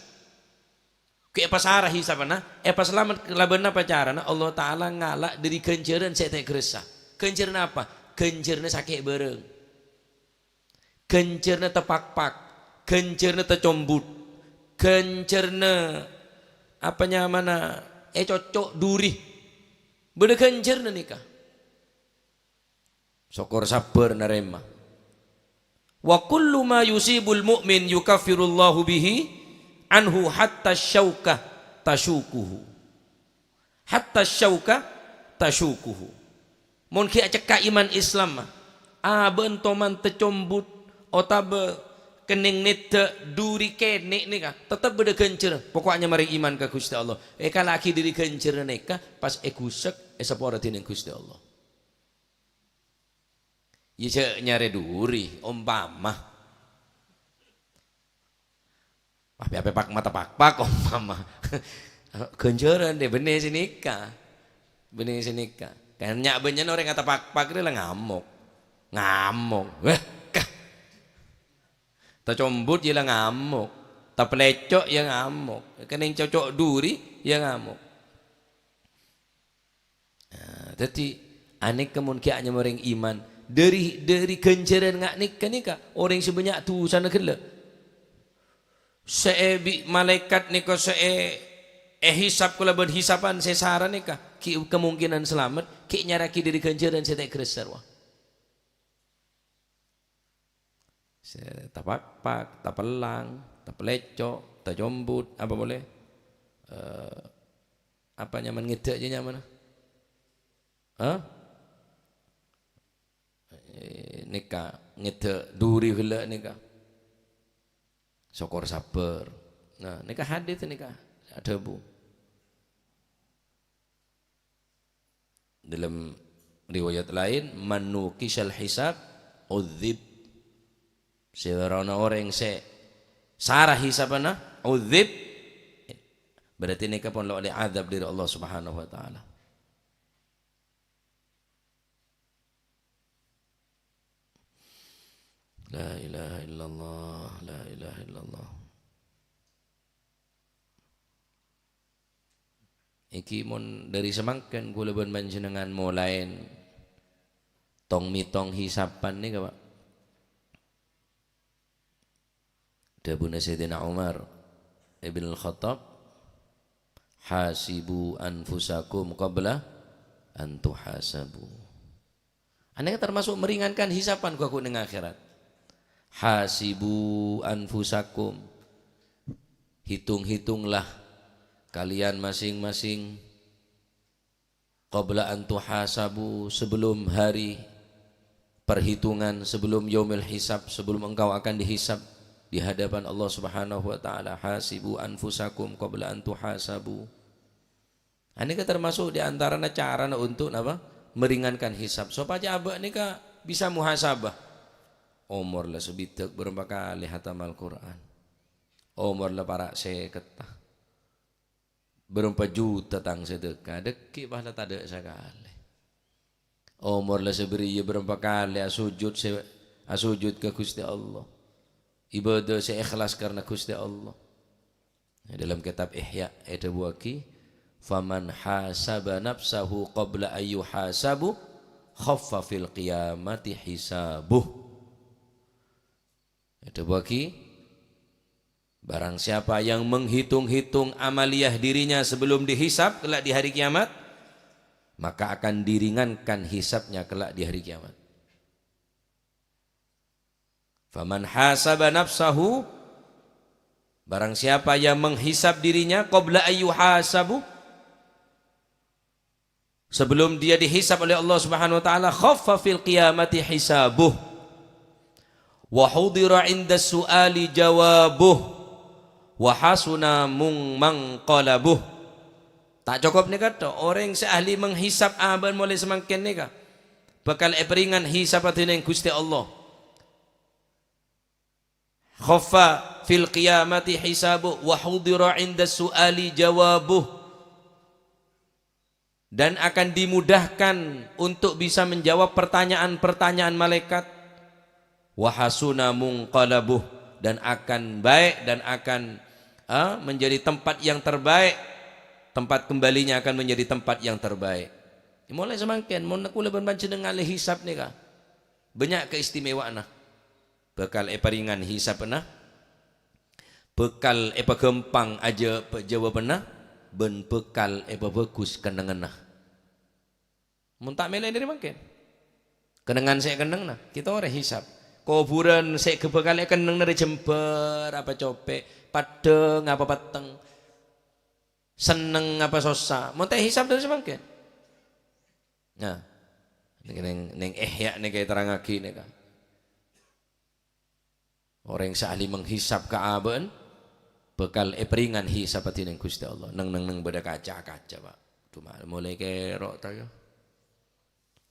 Ghi' èpasara hisabbhâ, èpasalamet kalabân apa carana? Allah Ta'ala ngala' dhâri ghânjhârân sè ta' èkarassa. Ghânjhârânna apa? Ghânjhârânna sakè' bhârâng. Ghânjhârânna tapakpak, ghânjhârânna tacombut, ghânjhârânna apa nyamana ècoco' dhuri. Bâdâ ghânjhârânna nèka. Sokor sabbhâr narèma. "Wa kullu ma yusibul mu'min yukaffirullahu bihi anhu hatta syauka tashukuhu." Hatta syauka tashukuhu. Mon ghi' acekka' iman Islam, abâ'na toman tacombut otabâ kennèng nèddhâ' dhuri kènè' nèka, tettep bâdâ ghânjhârân. Poko'na nyamana iman ka Ghustè Allah. Èkala'aghi dhâri ghânjhârân nèka pas èghusek, èsapora dhinèng Ghustè Allah. Iyâ, jhâ' nyarè dhuri, ompama. Wah, pè-, pè-, pak-, mata pakpak, ompama. Ghânjhârân deh, bânnè sè nèka. Bânnè sè nèka. Kan nya'-bânnya'an orèng atapakpak rè la ngamok. Ngamok. Weh, kah. Tacombut yâ la ngamok. Tapalèco' yâ ngamok. Kennèng coco' dhuri yâ ngamok. Nah, dhâddhi, anèka mon ghi' anyama orèng iman, dhâri, dhâri ghânjhârân nga' nèka, nèka, orèng sè bânnya' dusana ghellâ'. Sè èbi' malaèkat nèka sè è-, èhisab kalabân hisaban sè sara nèka, ghi' kemungkinan salamet, ghi' nyarè'aghi dhâri ghânjhârân sè ta' èkarassa rowa. Sè tapakpak, tapellang, tapalèco', tacombut, apa polè? Eh, apa nyamana ngèddhâ' jâ nyamana? Hah? Eh, nèka ngèddhâ' dhuri ghellâ' nèka. Sokor sabbhâr. Nah, nèka hadits nèka adhâbu. Dalam riwayat laèn, "Man nuqishal hisab, udzib." Sè rowa orèng sè sara hisabbhâ, udzib. Berarti nèka pon la ollè adzab dhâri Allah Subhanahu wa Ta'ala. La ilaha illallah, la ilaha illallah. Iki mon dhâri samangkèn kaulâ bân panjhennengngan molaè tong-mètong hisaban nèka, Pak. Dhâbuna Sayyidina Umar ibn al-Khattab, "Hasibu anfusakum qabla an tuhasabu." Anèka termasuk meringankan hisaban ghu-, ghu-, neng akhèrat. "Hasibu anfusakum." Hitung-hitunglah kalian masing-masing. "Qabla an tuhasabu," sebelum hari perhitungan, sebelum yaumil hisab, sebelum engkau akan dihisab di hadapan Allah Subhanahu wa Ta'ala. "Hasibu anfusakum qabla an tuhasabu." Anèka termasuk di antarana carana untuk napa? Meringankan hisab. Sopajâ abâ' nèka bisa muhasabah. Omor la sabidhâk bârâmpa kalè hatam Al-Qur'an? Omor la para' sèketta. Bârâmpa juta tang sadhâka, dhâggi' pahala tadâ' sakalè. Omor la sabâriyâ bârâmpa kalè asojud sè, asojud ka Ghustè Allah. Ibadah sè ikhlas karna Ghustè Allah. Dalam kitab Ihya èdhâbuwâghi, "Faman hasaba nafsahu qabla an yuhasabu, khaffa fil qiyamati hisabuh." Èdhâbuwâghi, "Barang siapa yang menghitung-hitung amaliyah dirinya sebelum dihisab kelak di hari kiamat, maka akan diringankan hisabnya kelak di hari kiamat." "Faman hasaba nafsahu," barang siapa yang menghisab dirinya, "qabla an yuhasabu," sebelum dia dihisab oleh Allah Subhanahu wa Ta'ala, "khaffa fil qiyamati hisabuh, wa hudira inda su'ali jawabuh, wa hasuna mung-, manqalabuh." Ta' cokop nèka tok, orèng sè ahli menghisab abâ' molaè samangkèn nèka bhâkal èparèngan hisab adhâbhâ Ghustè Allah. "Khaffa fil qiyamati hisabuh, wa hudira inda su'ali jawabuh." Dan akan dimudahkan untuk bisa menjawab pertanyaan-pertanyaan malaikat. "Wa hasuna munqalabuh," dan akan baik dan akan, eh, menjadi tempat yang terbaik. Tempat kembalinya akan menjadi tempat yang terbaik. Molaè samangkèn, mon kaulâ bân panjhennengngan lè hisab nèka, bânnya' keistimewaanna. Bhâkal èparèngan hisabbhâ, bhâkal èpaghâmpang ajâ-, jâwâbbhâ, bân bhâkal èpabhâghus kennengnganna. Mon ta' mèlè dâri mangkèn. Kennengngan sè èkennengnga, ghi' torè hisab. Kobhurân sè bhâkal èkennengnga rè jembhâr apa copè', peddhâng apa petteng, senneng apa sossa. Mon ta' èhisab dâri samangkèn. Nah, nèng, nèng, nèng Ihya nèka èterrangngaghi nèka. Orèng sè ahli menghisab kaabâ'ân bhâkal èparèngan hisab è dinna' Ghustè Allah. Neng-, neng-, neng bâdâ kaca-kaca, Pak. Coma molaè kèro' ta, yâ.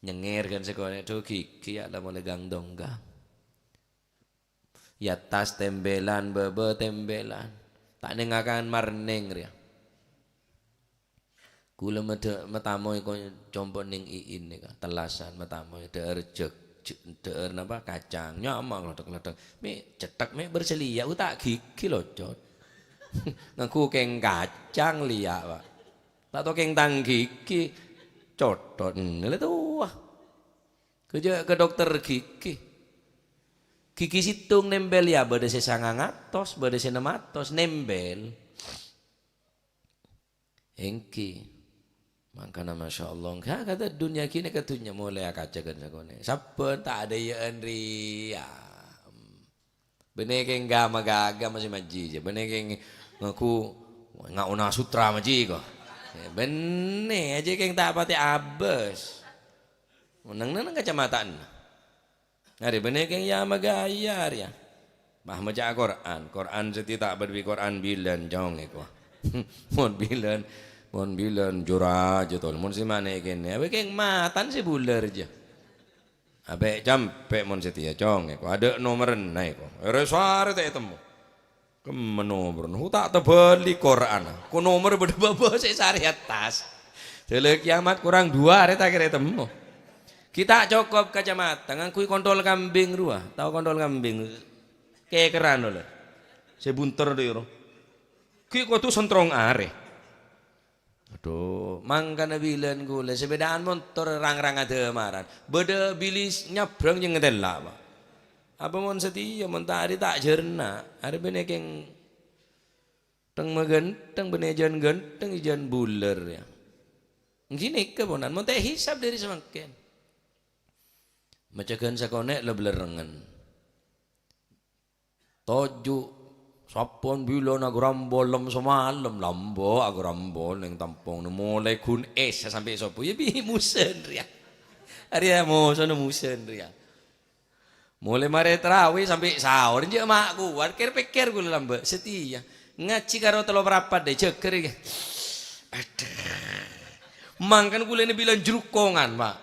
Nyengngèr ghân sakonè', dhu ghighi, yâ, la molaè gang-donggang. È attas tèmbhèlan, bâbâ tèmbhèlan. Ta' nèng akan marnèng rèya. Kaulâ medhâ-, matamoy ko-, compo' nèng Iin nèka, tellasan matamoy, dhâ'âr jhâk-, jhâ-, dhâ'âr napa, kacang, nyama' nglothèk-nglothèk. Mè' cèthèk, mè' bersèlèya, u ta' ghighi locot. Ngangghu kèng kacang lèya', Pak. Ta' tao kèng tang ghighi, cothot, hmm, la towa. Ghâjâ' ka dokter ghighi. Ghighi sèttong nèmbhèl, yâ, bâdâ sè sangang atos, bâdâ sè ennem atos, nèmbhèl. Èngghi. Mangkana, masya Allah, enggak kata dunia gini ke dunia mulai akaca kan sakone. Sabbhân ta' ada iyâ'ân rèya. Bânnè kèng ga-, maghâghâ masih majhi jâ. Bânnè kèng ngaku ngauna sutra majhi ko. Bânnè ajâ kèng ta' patè abâs. Neng-neng kacamatan. Arè bânnè kèng yâ magaya rèya. Bah maca Qur'an, Qur'an sè ta' bâdâ bi' Qur'an bilân, cong, èko. Mon bilân, mon bilân jurâ jâ tol. Mon sè manè kènè, abâ' kèng matan sè bulâr jâ. Abâ' campè' mon satèya, cong, èko. Adâ' nomerra èko. Èrè-sarè ta' ètemmo. Kemma nomerra, hu ta' tabâli Qur'anna. Ko nomer bâdâ bâbâ sè sarè attas. Dâlâ kiamat korang duwâ' arè ta' kèra ètemmo. Ghi' ta' cokop kacamata, ngangghuy kontol kambing rowa. Tao kontol kambing? Kèkèran lho. Sè bunter dhi' ro. Ghi' kodhu sentrong arè. Adhu, mangkana bilân kaulâ, sapèdaan montor rang-rang adhâmaran. Bâdâ bilis nyabrang jâ ngatèla', Pak. Apa mon satèya, mon ta' arè ta' jârna, arè bânnè kèng thèng maghântheng, bânnè jân ghântheng, jân bulâr, yâ. Èngghi nèka, ponan, mon ta' èhisab dâri samangkèn. Maca ghân sakonè' la bâlârrengngen. Toju', sabbhân bilân agarambol lem samalem, lambâ' agarambol neng tampong, molaè ghun Isya sampè' sobbhu, yâ bi' mosèn rèya. Arèya mosona mosèn rèya. Molaè marè tarawih sampè' saor, enjâ' ma' kowat, kèr-pèkkèr kaulâ lambâ', satèya. Ngajhi karo tello parapat dâ', jâgâr iki. Adhu. Mangkana kaulâ nè bilân jrukkongan, Pak.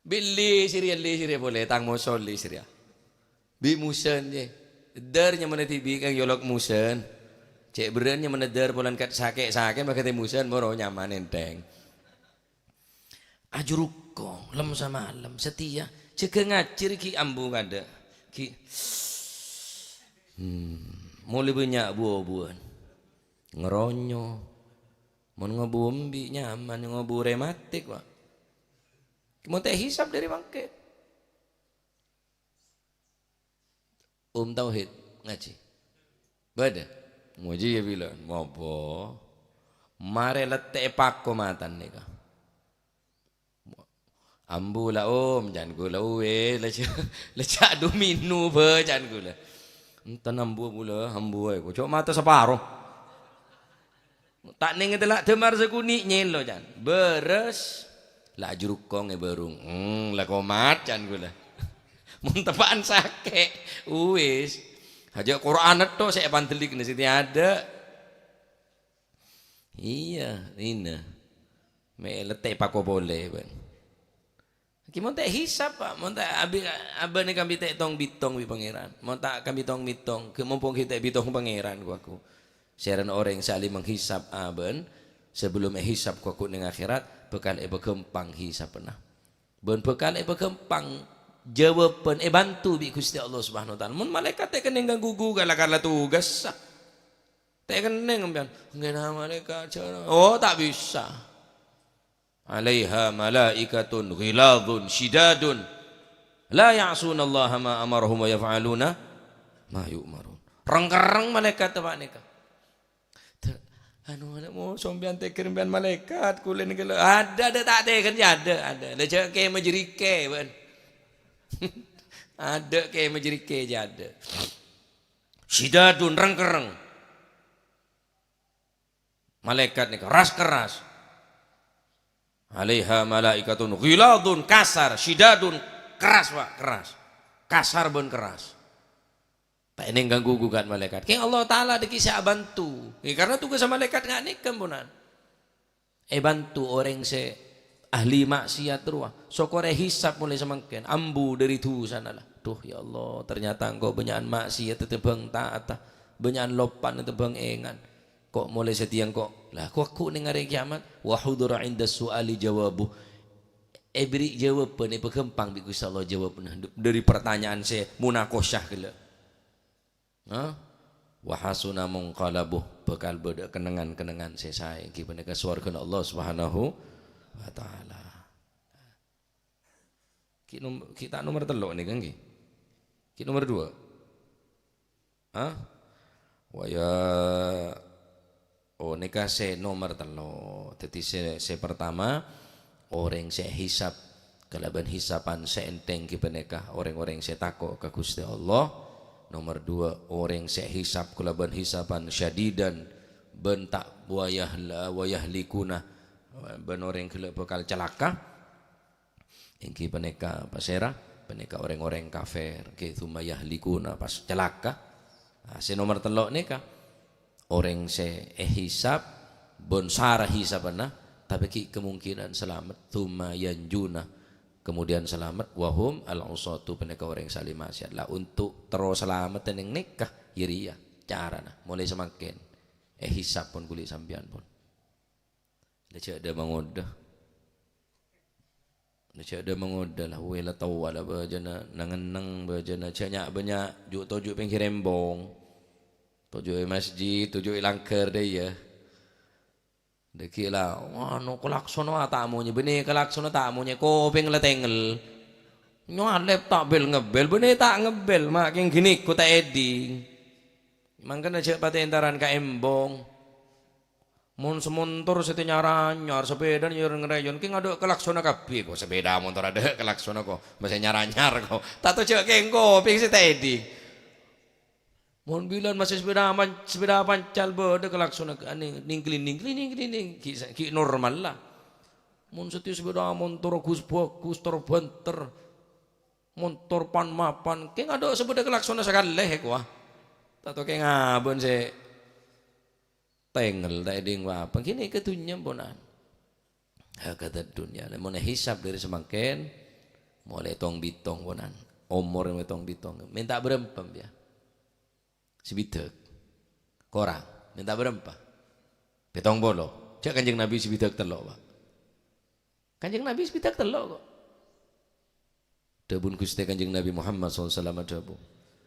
Bi' lè sè rèya, lè sè rèya polè, tang moso lè sè rèya. Bi' mosèn, yâ. Dâr nyamana dhibi' kèng yolok mosèn. Cè' berrâ' nyamana dâr polana kat sakè'-sakè' makatè mosèn, moro nyaman ènthèng. Ajrukkong, lem samalem, satèya. Jâgâ ngajhi ghi' ambu kadâ'. Ghi'. Hmm, molaè bânnya' bu-obuwân. Ngeronyo. Mon ngobu embi' nyaman, ngobu rematik, Pak. Mon ta' èhisab dâri mangkèn. Om Tauhid ngajhi. Bâdâ? Ngajhi yâ bilân. Maba. Marè lèttè'è pako matan nèka. "Ambu la, Om," can kaulâ. "Uwis, la jâ', la jâ' domino, bâ," can kaulâ. "Enten ambu bulâ, ambu aè, ko' jâ' mata saparo." Ta' nèng tella' dâmar sakonè' nyèlo, can. Bârâs. La ajrukkong è bârung. Hmm, la komat, can kaulâ. Mon teppa'an sakè', uwis. Hajâ' Qur'an tok sè èpandellikna sè tèyadâ'. Iyâ, ina. Mè' lèttè' pako polè, bân. Ghi' mon ta' èhisab, Pak. Mon ta' abi-, abâ' nè kambhi ta' ètong-bitong bi' Pangèran. Mon ta' kambhi tong-bitong, ghi' mompong ghi' ta' èbitong Pangèran, ko aku. Sèrana orèng sè ahli menghisab abâ'na, sabellun èhisab ko aku neng akhèrat, bhâkal èpaghâmpang hisabbhâ. Bân bhâkal èpaghâmpang jawâbhân èbânto bi' Ghustè Allah Subhanahu wa Ta'ala. Mon malaèkat ta' kennèng ganggu ghughu, kala-kala tugassa. Ta' kennèng sampèyan, "Ngghi, na malaèkat, jhâ-," oh, ta' bisa. "Alaiha malaikatun ghiladzun syidadun la ya'sunallaha ma amarahum wa yaf'aluna ma yu'marun." Reng-kerreng malaèkat panèka. Te-, anu, ana' mo, sampèyan tèkèr sampèyan malaèkat, kulâ nèka lho. Adâ', adâ', ta' tèkèr, jâ adâ', adâ'. La jhâ' kèma jârèya kè, bân. Adâ' kèma jârèya kè, jâ adâ'. Syidadun, reng-kerreng. Malaèkat nèka ras-kerras. "Alaiha malaikatun ghiladzun," kasar, "syidadun," kerras, Pak, kerras. Kasar bân kerras. Ta' kennèng ganggu ghughu malaèkat. Kèng Allah Ta'ala dhâggi' sè abânto. Ya, karena tugassa malaèkat nga' nèka, ponan. Èbânto orèng sè ahli maksiat rowa. Sokor èhisab molaè samangkèn. Ambu dhâri dhusana la. "Duh, ya Allah, ternyata engko' bânnya'an maksiat ètèmbhâng ta'atta. Bânnya'an loppa'a ètèmbhâng engan. Ko' molaè satèya engko'." La, ko', ko' neng arè kiamat. "Wa hudhira 'inda su'ali jawabu." Èberri' jawâbhân, èpaghâmpang bi' Ghustè Allah jawâbbhâ dhâri pertanyaan sè munakosyah ghellâ'. Hah? "Wa hasuna munqalabuh," bhâkal bâdâ kennengngan-kennengngan sè saè, èngghi panèka sowarghâna Allah Subhanahu wa Ta'ala. Ghi' nom-, ghi' ta' nomer tello' nèka, èngghi? Ghi' nomer dua? Hah? Wa ya-, oh, nèka sè nomer tello'. Dhâddhi sè, sè pertama, orèng sè èhisab kalabân hisaban sè ènthèng ghi' panèka orèng-orèng sè tako' ka Ghustè Allah. Nomer dua, orèng sè èhisab kalabân hisaban syadidan bân ta' wayah-, wayahlikuna, bân orèng ghellâ' bhâkal calaka. Èngghi panèka pasèra? Panèka orèng-orèng kafir, èngghi, tsumma yahlikuna, pas calaka. Nah, sè nomer tello' nèka, orèng sè èhisab, bân sara hisabanna, tapè ghi' kemungkinan salamet, tsumma yanjuna, kemudian salamet, wa hum al-usatu, panèka orèng sè ahli maksiat. La, untuk terro salamet neng nèka, ya rèya carana, molaè samangkèn, èhisab pon kulâ sampèyan pon. La jhâ' dâ' mangodâ. La jhâ' dâ' mangodâ la, wè la towa la bâjâna, nang-enneng bâjâna, jhâ' nya'-bânnya', ju'-toju' pèngghir embong. Toju' è masjid, toju' è langghâr dâ' iyâ. Dhâggi' la, anu, kalaksona ta' monyè, bânnè kalaksona ta' monyè, kopèng la tèngngel. Nyalèp ta' bel-ngebel, bânnè ta' ngebel, ma' kèng ghânèko ta' èdhing. Mangkana jhâ' patè entaran ka embong. Mon samontor sè tè nyar-anyar, sapèdana nyar-ngèrèyon, kèng adâ' kalaksona kabbhi, ko' sapèda montor adâ' kalaksona, ko' masè nyar-anyar, ko'. Tanto jhâ' kèng kopèng sè ta' èdhing. Mon bilân masè sapèda man-, sapèda pancal bâdâ kalaksona, ane, ning-klining, klining, klining, ghi', ghi' normal la. Mon satèya sapèda montor ghus-bhâghus, ter-bânter, montor pan-mapan, kèng adâ' sè bâdâ kalaksona sakalè, ko'. Tanto kèng abâ'na sè tèngngel, ta' èdhing pa-apa. Ghânèka dhunnya, ponan. Hakadha dunya. Mon èhisab dhâri samangkèn, molaè tong-bitong, ponan. Omor molaè tong-bitong. Mènta bârâmpa, ya? Sabidhâk. Korang. Mènta bârâmpa? Pètong polo. Jhâ' Kanjeng Nabi sabidhâk tello', Pa'. Kanjeng Nabi sabidhâk tello', ko'. Dhâbuna Ghustè Kanjeng Nabi Muhammad sallallahu alaihi wasallam adhâbu,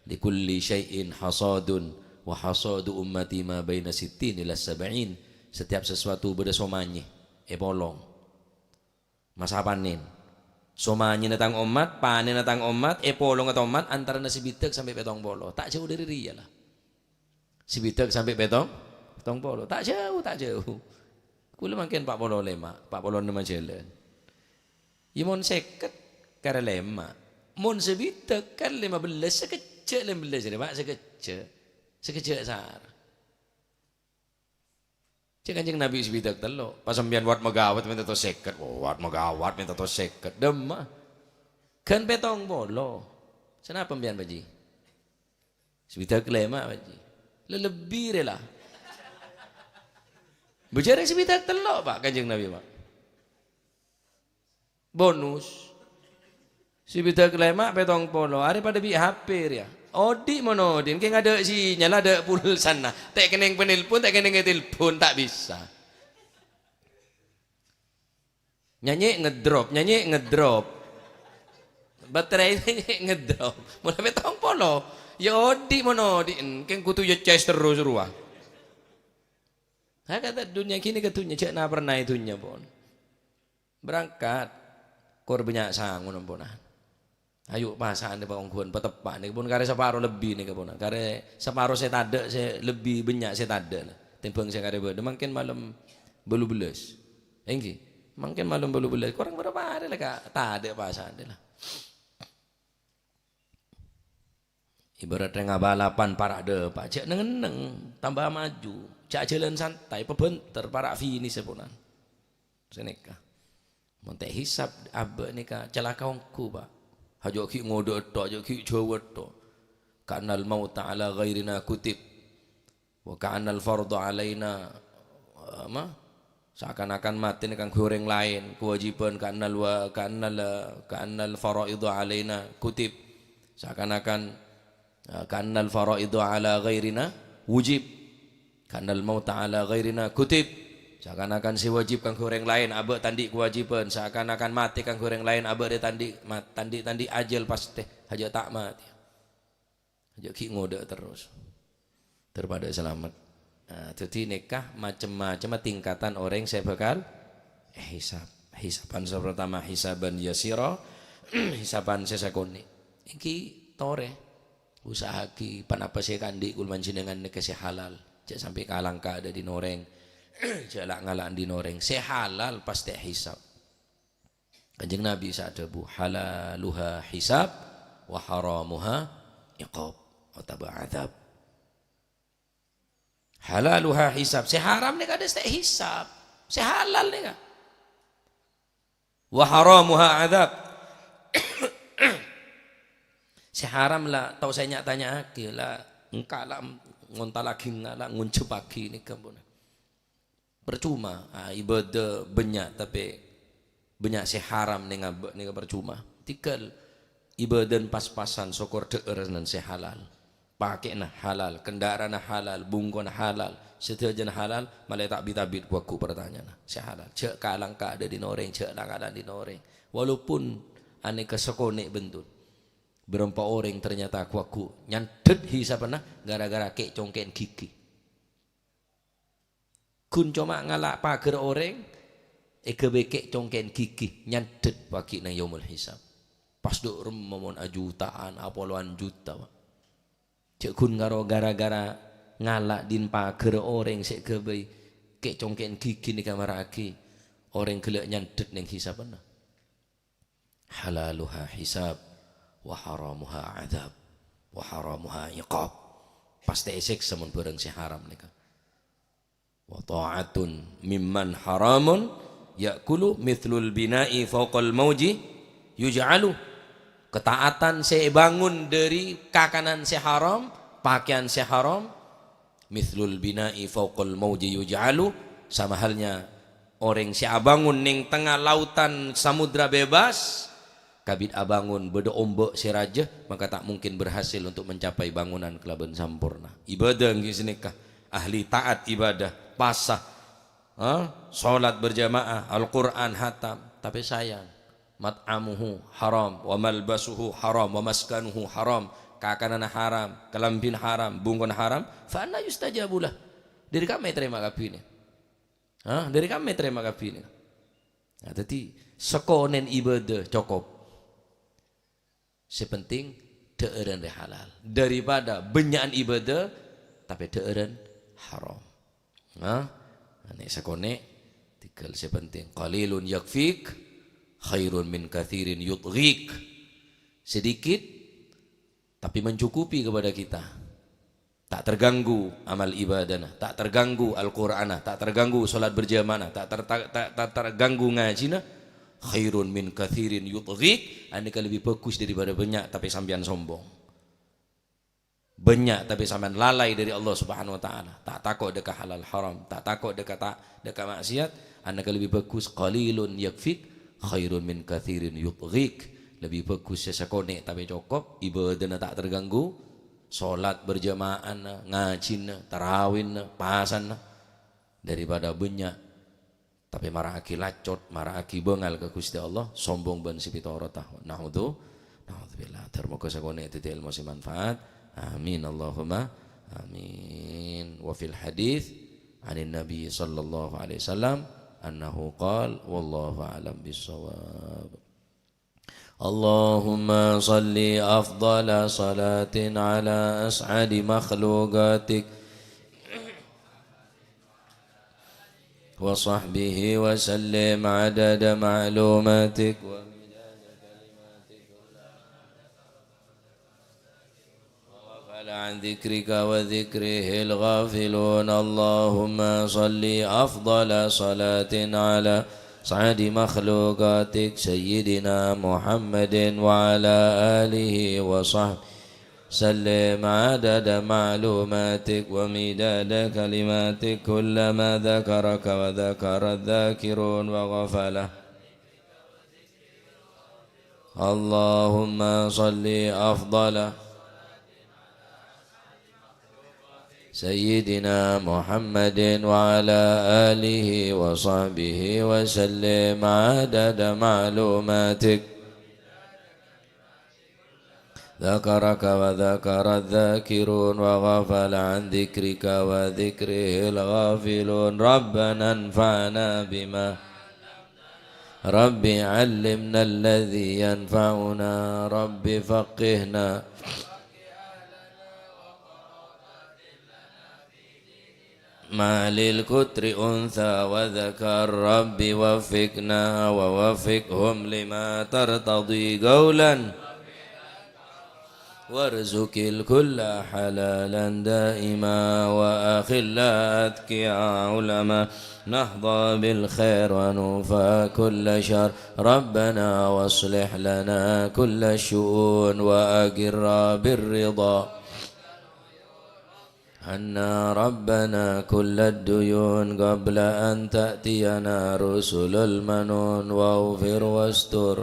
"Likulli syai'in hasadun, wa hasadu ummati ma baina sittin ila sab'in." Setiap sesuatu bâdâ somanyè, èpolong. Masa panèn. Somanyèna tang ommat, panènna tang ommat, èpolonga tang ommat, antarana sabidhâk sampè' pètong polo. Ta' jhâu dhâri rèya, la. Sabidhâk sampè' pètong, pètong polo. Ta' jhâu, ta' jhâu. Kulâ mangkèn pa' polo lèma', pa' polo ennem ajhâlân. Iyâ, mon sèket, karè lèma'. Mon sabidhâk, kan lèma bellâs, sakejjhâ' lèma bellâs jârèya, Pa', sakejjhâ'. Sakejjhâ' sara. Cè' Kanjeng Nabi sabidhâk tello'. Pas sampèyan wat magawat mènta to sèket. Oh, wat magawat mènta to sèket. Dâmma. Ghân pètong polo. Sanapa sampèyan, Pa' Ji? Sabidhâk lèma', Pa' Ji. La lebbi rè, la. Bâjârâ sabidhâk tello', Pa', Kanjeng Nabi, Pa'. Bonus. Sabidhâk lèma' pètong polo, arè padâ bi' H P rèya. Odi' mon odi', kèng adâ' sinyal, adâ' pulsana. Ta' kennèng panelpon, ta' kennèng ètelpon, ta' bisa. Nyanyi ngedrop, nyanyi ngedrop. Baterai ngedrop. Mula petang polo. Ya odi' mon odi', keng kudu ya ces terus rowa. Hakata dunya gini ke dunya, jek na pernah dunya pon. Berangkat. Kor banyak sangu nomponan. Ayo pasaan di paongguan, peteppa' niki pun kare separo lebbi niki pun. Kare separo se tadha', se lebbi banyak se tadha' lah. Tembang se kare bada. Mangkin malem bolu belas. Enggih. Mangkin malem bolu belas. Kurang berapa hari lah, Kak? Tadha' pasaan lah. Ibarat reng abalapan para' depa', jek neng-enneng, tambah maju, jek jalan santai, pebenter, para' finish saponan. Seneka. Mon ta' hisab abba' neka calaka ongghu, Pak. Ajo gi' ngodha' tok, ajo gi' jawa tok. Ka'annal mauta ala ghairina kutib. Wa ka'annal fardhu alaina, apa? Seakan-akan mate ini kaangguy oreng lain, kewajiban ka'annal wa-, ka'annal, ka'annal faraidhu alaina kutib. Seakan-akan, eh, ka'annal faraidhu ala ghairina wujib. Ka'annal mauta ala ghairina kutib. Seakan-akan se wajib kaangguy oreng lain, abba' tandhi' kewajiban. Seakan-akan mate kaangguy oreng lain, abba' re tandhi', mat-, tandhi', tandhi' ajal pasti. Aja ta' mate. Aja gi' ngodha' terus. Daripada selamat. Nah, jadi neka macem-macem tingkatan oreng se bakal hisab. Hisaban se pertama, hisaban yasira, hisaban se sakone'. Iki tore. Usahagi ponapa se kandhi' kul manjenengan neka se halal. Jek sampe kalangka' dha' din oreng. Jek la' ngala' din oreng. Se halal pasti hisab. Kanjeng Nabi sa adhabu, "Halaluha hisab, wa haramuha iqab, otabah adzab." Halaluha hisab, se haram neka dha' se hisab, se halal neka. Wa haramuha adzab. Se haram la tao se nya'-tanya'agi, la engka' la ngontallagi, la ngonjepagi neka pun. Percuma, ah, ibadah bannya', tape bannya' se haram neng abba' neka percuma. Tigal ibadah pas-pasan, sokor dha'aran se halal. Pake'na halal, kendaraanna halal, bungkona halal, sadajana halal, male ta' bit-abit buwaggu pertanyaan se halal. Ja' kalangka' dha' din oreng, ja' la ngala' din oreng. Walaupun aneka sakone' bendun. Berempa oreng ternyata guwaggu nyandet hisabanna gara-gara ke'-congke'en gigi. Gun coma ngala' pagar oreng, egabay ke'-congke'en gigi, nyandet pagi' neng yaumul hisab. Pas dhu' remma mon ajuta'an, apolowan juta, Pak. Ja' gun karo gara-gara ngala' din pagar oreng se egabay ke'-congke'en gigi neka mara'agi oreng gella' nyandet neng hisabanna. Halaluha hisab, wa haramuha adzab, wa haramuha iqab. Pasti eseksa mon barang se haram neka. Wa ta'atun mimman haramun ya'kulu mithlul bina'i fauqal mauji yuj'alu. Ketaatan se ebangun dhari kakanan se haram, pakeyan se haram, mithlul bina'i fauqal mauji yuj'alu, sama halnya oreng se abangun neng tengnga lautan samudra bebas, kabit abangun bâdâ omba' se raja, maka ta' mungkin berhasil untuk mencapai bangunan kalaban samporna. Ibadah ngghi sanèka, ahli taat ibadah, pasa, ha? Sholat berjamaah, Al-Qur'an hatam. Tapè sayang, mat'amuhu haram, wa malbasuhu haram, wa maskanuhu haram. Kakananna haram, kalambhina haram, bungkona haram. Fa anna yustajabu lah? Dhâri kamma ètarèma kabbhi nè? Ha? Dhâri kamma ètarèma kabbhi nè? Nah, dhâddhi sakonè'en ibadah cokop. Sè penting dhâ'ârân rè halal. Daripada bânnya'an ibadah, tapè dhâ'ârân haram. Nah, nè sakonè' tèghâl sè penting. Qalilun yakfik khairun min katsirin yutghik. Sedikit, tapi mencukupi kepada kita. Ta' terganggu amal ibadahna, ta' terganggu Al-Qur'anna, ta' terganggu sholat berjamaahna, ta' ter-, ta', ta', ta' terganggu ngajhina, khairun min katsirin yutghik, anèka lebbi bhâghus daripada bânnya' tapè sampèyan sombong. Bânnya' tapè sampèyan lalai dhâri Allah Subhanahu wa Ta'ala, ta' tako' dâ' ka halal haram, ta' tako' dâ' ka ta-, dâ' ka ma'siyat, anèka lebbi bhâghus qalilun yakfik, khairun min katsirin yutghik. Lebbi bhâghus sè sakonè' tapè cokop, ibadahna ta' terganggu, sholat berjamaahna, ngajhina, tarawihna, pasana, daripada bânnya' tapè mara'aghi lacot, mara'aghi bângal ka Ghustè Allah, sombong bân sè pètorotta. Na'udzu-, Na'udzubillah. Dhâr moghâ sakonè' dhâddhi èlmo sè manfaat. Amin, Allahumma amin. Wa fil hadits 'anin Nabi sallallahu alaihi wasallam annahu qala, wallahu a'lam bissawab. Allahumma shalli afdhala shalatin 'ala as'adi makhluqatik wa sahbihi wa sallim 'adada ma'lumatik wa midada kalimatik. وغفل عن ذكرك وذكره الغافلون. اللهم صل أفضل صلاة على أسعد مخلوقاتك سيدنا محمد وعلى آله وصحبه وسلم عدد معلوماتك ومداد كلماتك، كلما ذكرك وذكر الذاكرون وغفل اللهم صل أفضل سيدنا محمد وعلى آله وصحبه وسلم عدد معلوماتك. ذكرك وذكر الذاكرون وغفل عن ذكرك وذكره الغافلون. ربنا انفعنا بما رب علمنا الذي ينفعنا، رب فقهنا. ما للكتر أنثى وذكر، رب وفقنا ووفقهم لما ترتضي قولا. وارزق الكل حلالا دائما، وأخلاء أتقياء علماء، نحظى بالخير ونوفى كل شر. ربنا واصلح لنا كل الشؤون، وأقر بالرضا عنا ربنا كل الديون، قبل أن تأتينا رسل المنون، واغفر واستر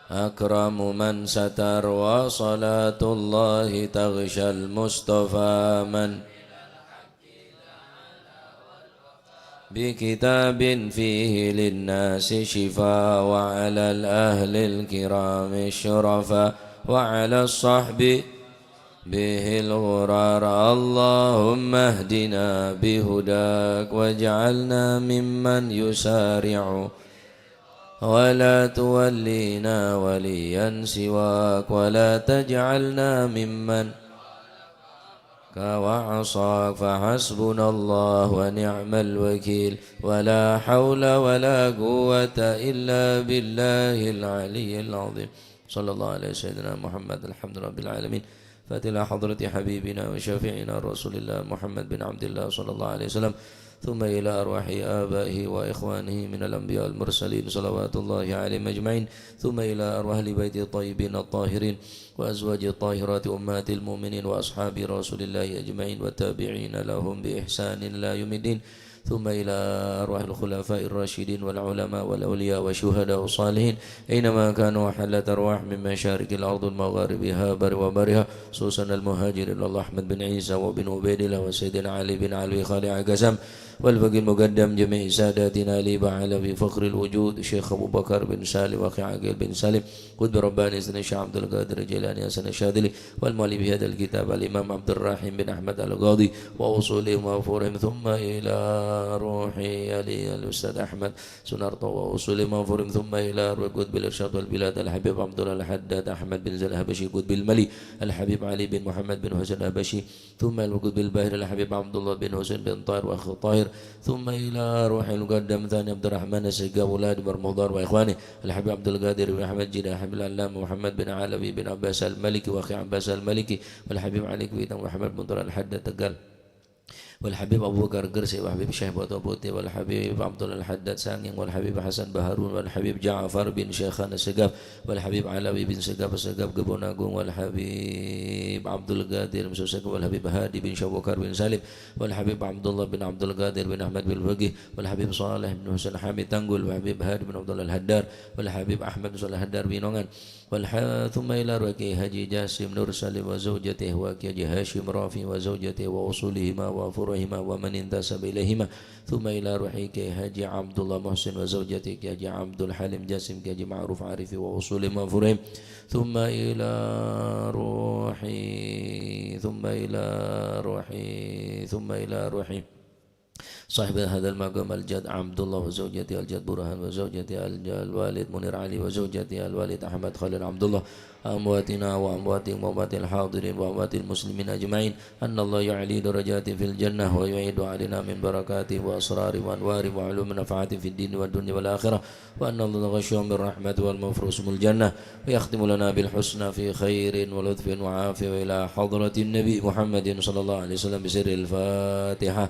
أكرم من ستر، وصلاة الله تغشى المصطفى من بكتاب فيه للناس شفاء، وعلى الأهل الكرام الشرفاء، وعلى الصحب به الغرار. اللهم اهدنا بهداك، واجعلنا ممن يسارع ولا تولينا وليا سواك، ولا تجعلنا ممن وعصاك، فحسبنا الله ونعم الوكيل، ولا حول ولا قوة إلا بالله العلي العظيم. صلى الله على سيدنا محمد. الحمد لله رب العالمين. فاتحة حضرة حبيبنا وشفيعنا رسول الله محمد بن عبد الله صلى الله عليه وسلم. ثم إلى أرواح آبائه وإخوانه من الأنبياء والمرسلين صلوات الله عليهم أجمعين. ثم إلى أرواح أهل بيته الطيبين الطاهرين وأزواجه الطاهرات أمهات المؤمنين وأصحاب رسول الله أجمعين والتابعين لهم بإحسان إلى يوم الدين. ثم إلى أرواح الخلفاء الراشدين والعلماء والأولياء والشهداء والصالحين أينما كانوا وحلت أرواح من مشارق الأرض ومغاربها بر وبرها، خصوصا المهاجر إلى الله أحمد بن عيسى وابن عبيد الله وسيدنا علي بن علوي خالع قسم والفقيه المقدم جميع ساداتنا آل بعلوي فخر الوجود الشيخ أبو بكر بن سالم وأخي عقيل بن سالم قطب رباني سيدنا الشيخ عبد القادر الجيلاني حسن الشاذلي والمؤلف هذا الكتاب الإمام عبد الرحيم بن أحمد القاضي وأصولهم وفروعهم ثم إلى روح علي الأستاذ أحمد سونارتو وأصولهم وفروعهم ثم إلى روح قطب الإرشاد والبلاد الحبيب عبد الله الحداد أحمد بن زين الحبشي قطب الملي الحبيب علي بن محمد بن حسين الحبشي ثم إلى القطب الباهر الحبيب عبد الله بن حسين بن طاهر وأخي طاهر ثم إلى روح المقدم ثاني عبد الرحمن السقاف والأولاد برمضان وإخوانه الحبيب عبد القادر بن أحمد جناح الحبيب العلامة محمد بن علوي بن عباس المالكي وأخي عباس المالكي والحبيب علي كويتان وأحمد بن طلال الحداد تقال والحبيب أبو بكر قرسي والحبيب شيخ بطو بوتي والحبيب عبد الله الحداد سانقينغ والحبيب حسن بهارون والحبيب جعفر بن شيخان السقاف والحبيب علوي بن سقاف السقاف قبو ناقونغ والحبيب عبد القادر مسوسك والحبيب هادي بن شوكر بن سالم والحبيب عبد الله بن عبد القادر بن أحمد بالفقيه والحبيب صالح بن حسين حامد تنقل والحبيب هادي بن عبد الله الحدار والحبيب أحمد بن صالح الحدار بن نونغان والح-، ثم إلى روح كي حاجي جاسم نور سالم وزوجته وكي حاجي هاشم رافع وزوجته وأصولهما وفروعهما ومن انتسب إليهما. ثم إلى روح كي حاجي عبد الله محسن وزوجته كي حاجي عبد الحليم جاسم كي حاجي معروف عارف وأصولهم وفروعهم. ثم إلى روح، ثم إلى روح، ثم إلى روح صاحب هذا المقام الجد عبد الله وزوجته الجد برهان وزوجته الج-، الوالد منير علي وزوجته الوالد أحمد خليل عبد الله، أمواتنا وأمواتهم وأموات الحاضرين وأموات المسلمين أجمعين، أن الله يعلي درجاتهم في الجنة ويعيد علينا من بركاتهم وأسرارهم وأنوارهم وعلوم نفعاتهم في الدين والدنيا والآخرة، وأن الله يغشاهم بالرحمة والمغفرة وسم الجنة، ويختم لنا بالحسنى في خير ولطف وعافية وإلى حضرة النبي محمد صلى الله عليه وسلم بسر الفاتحة.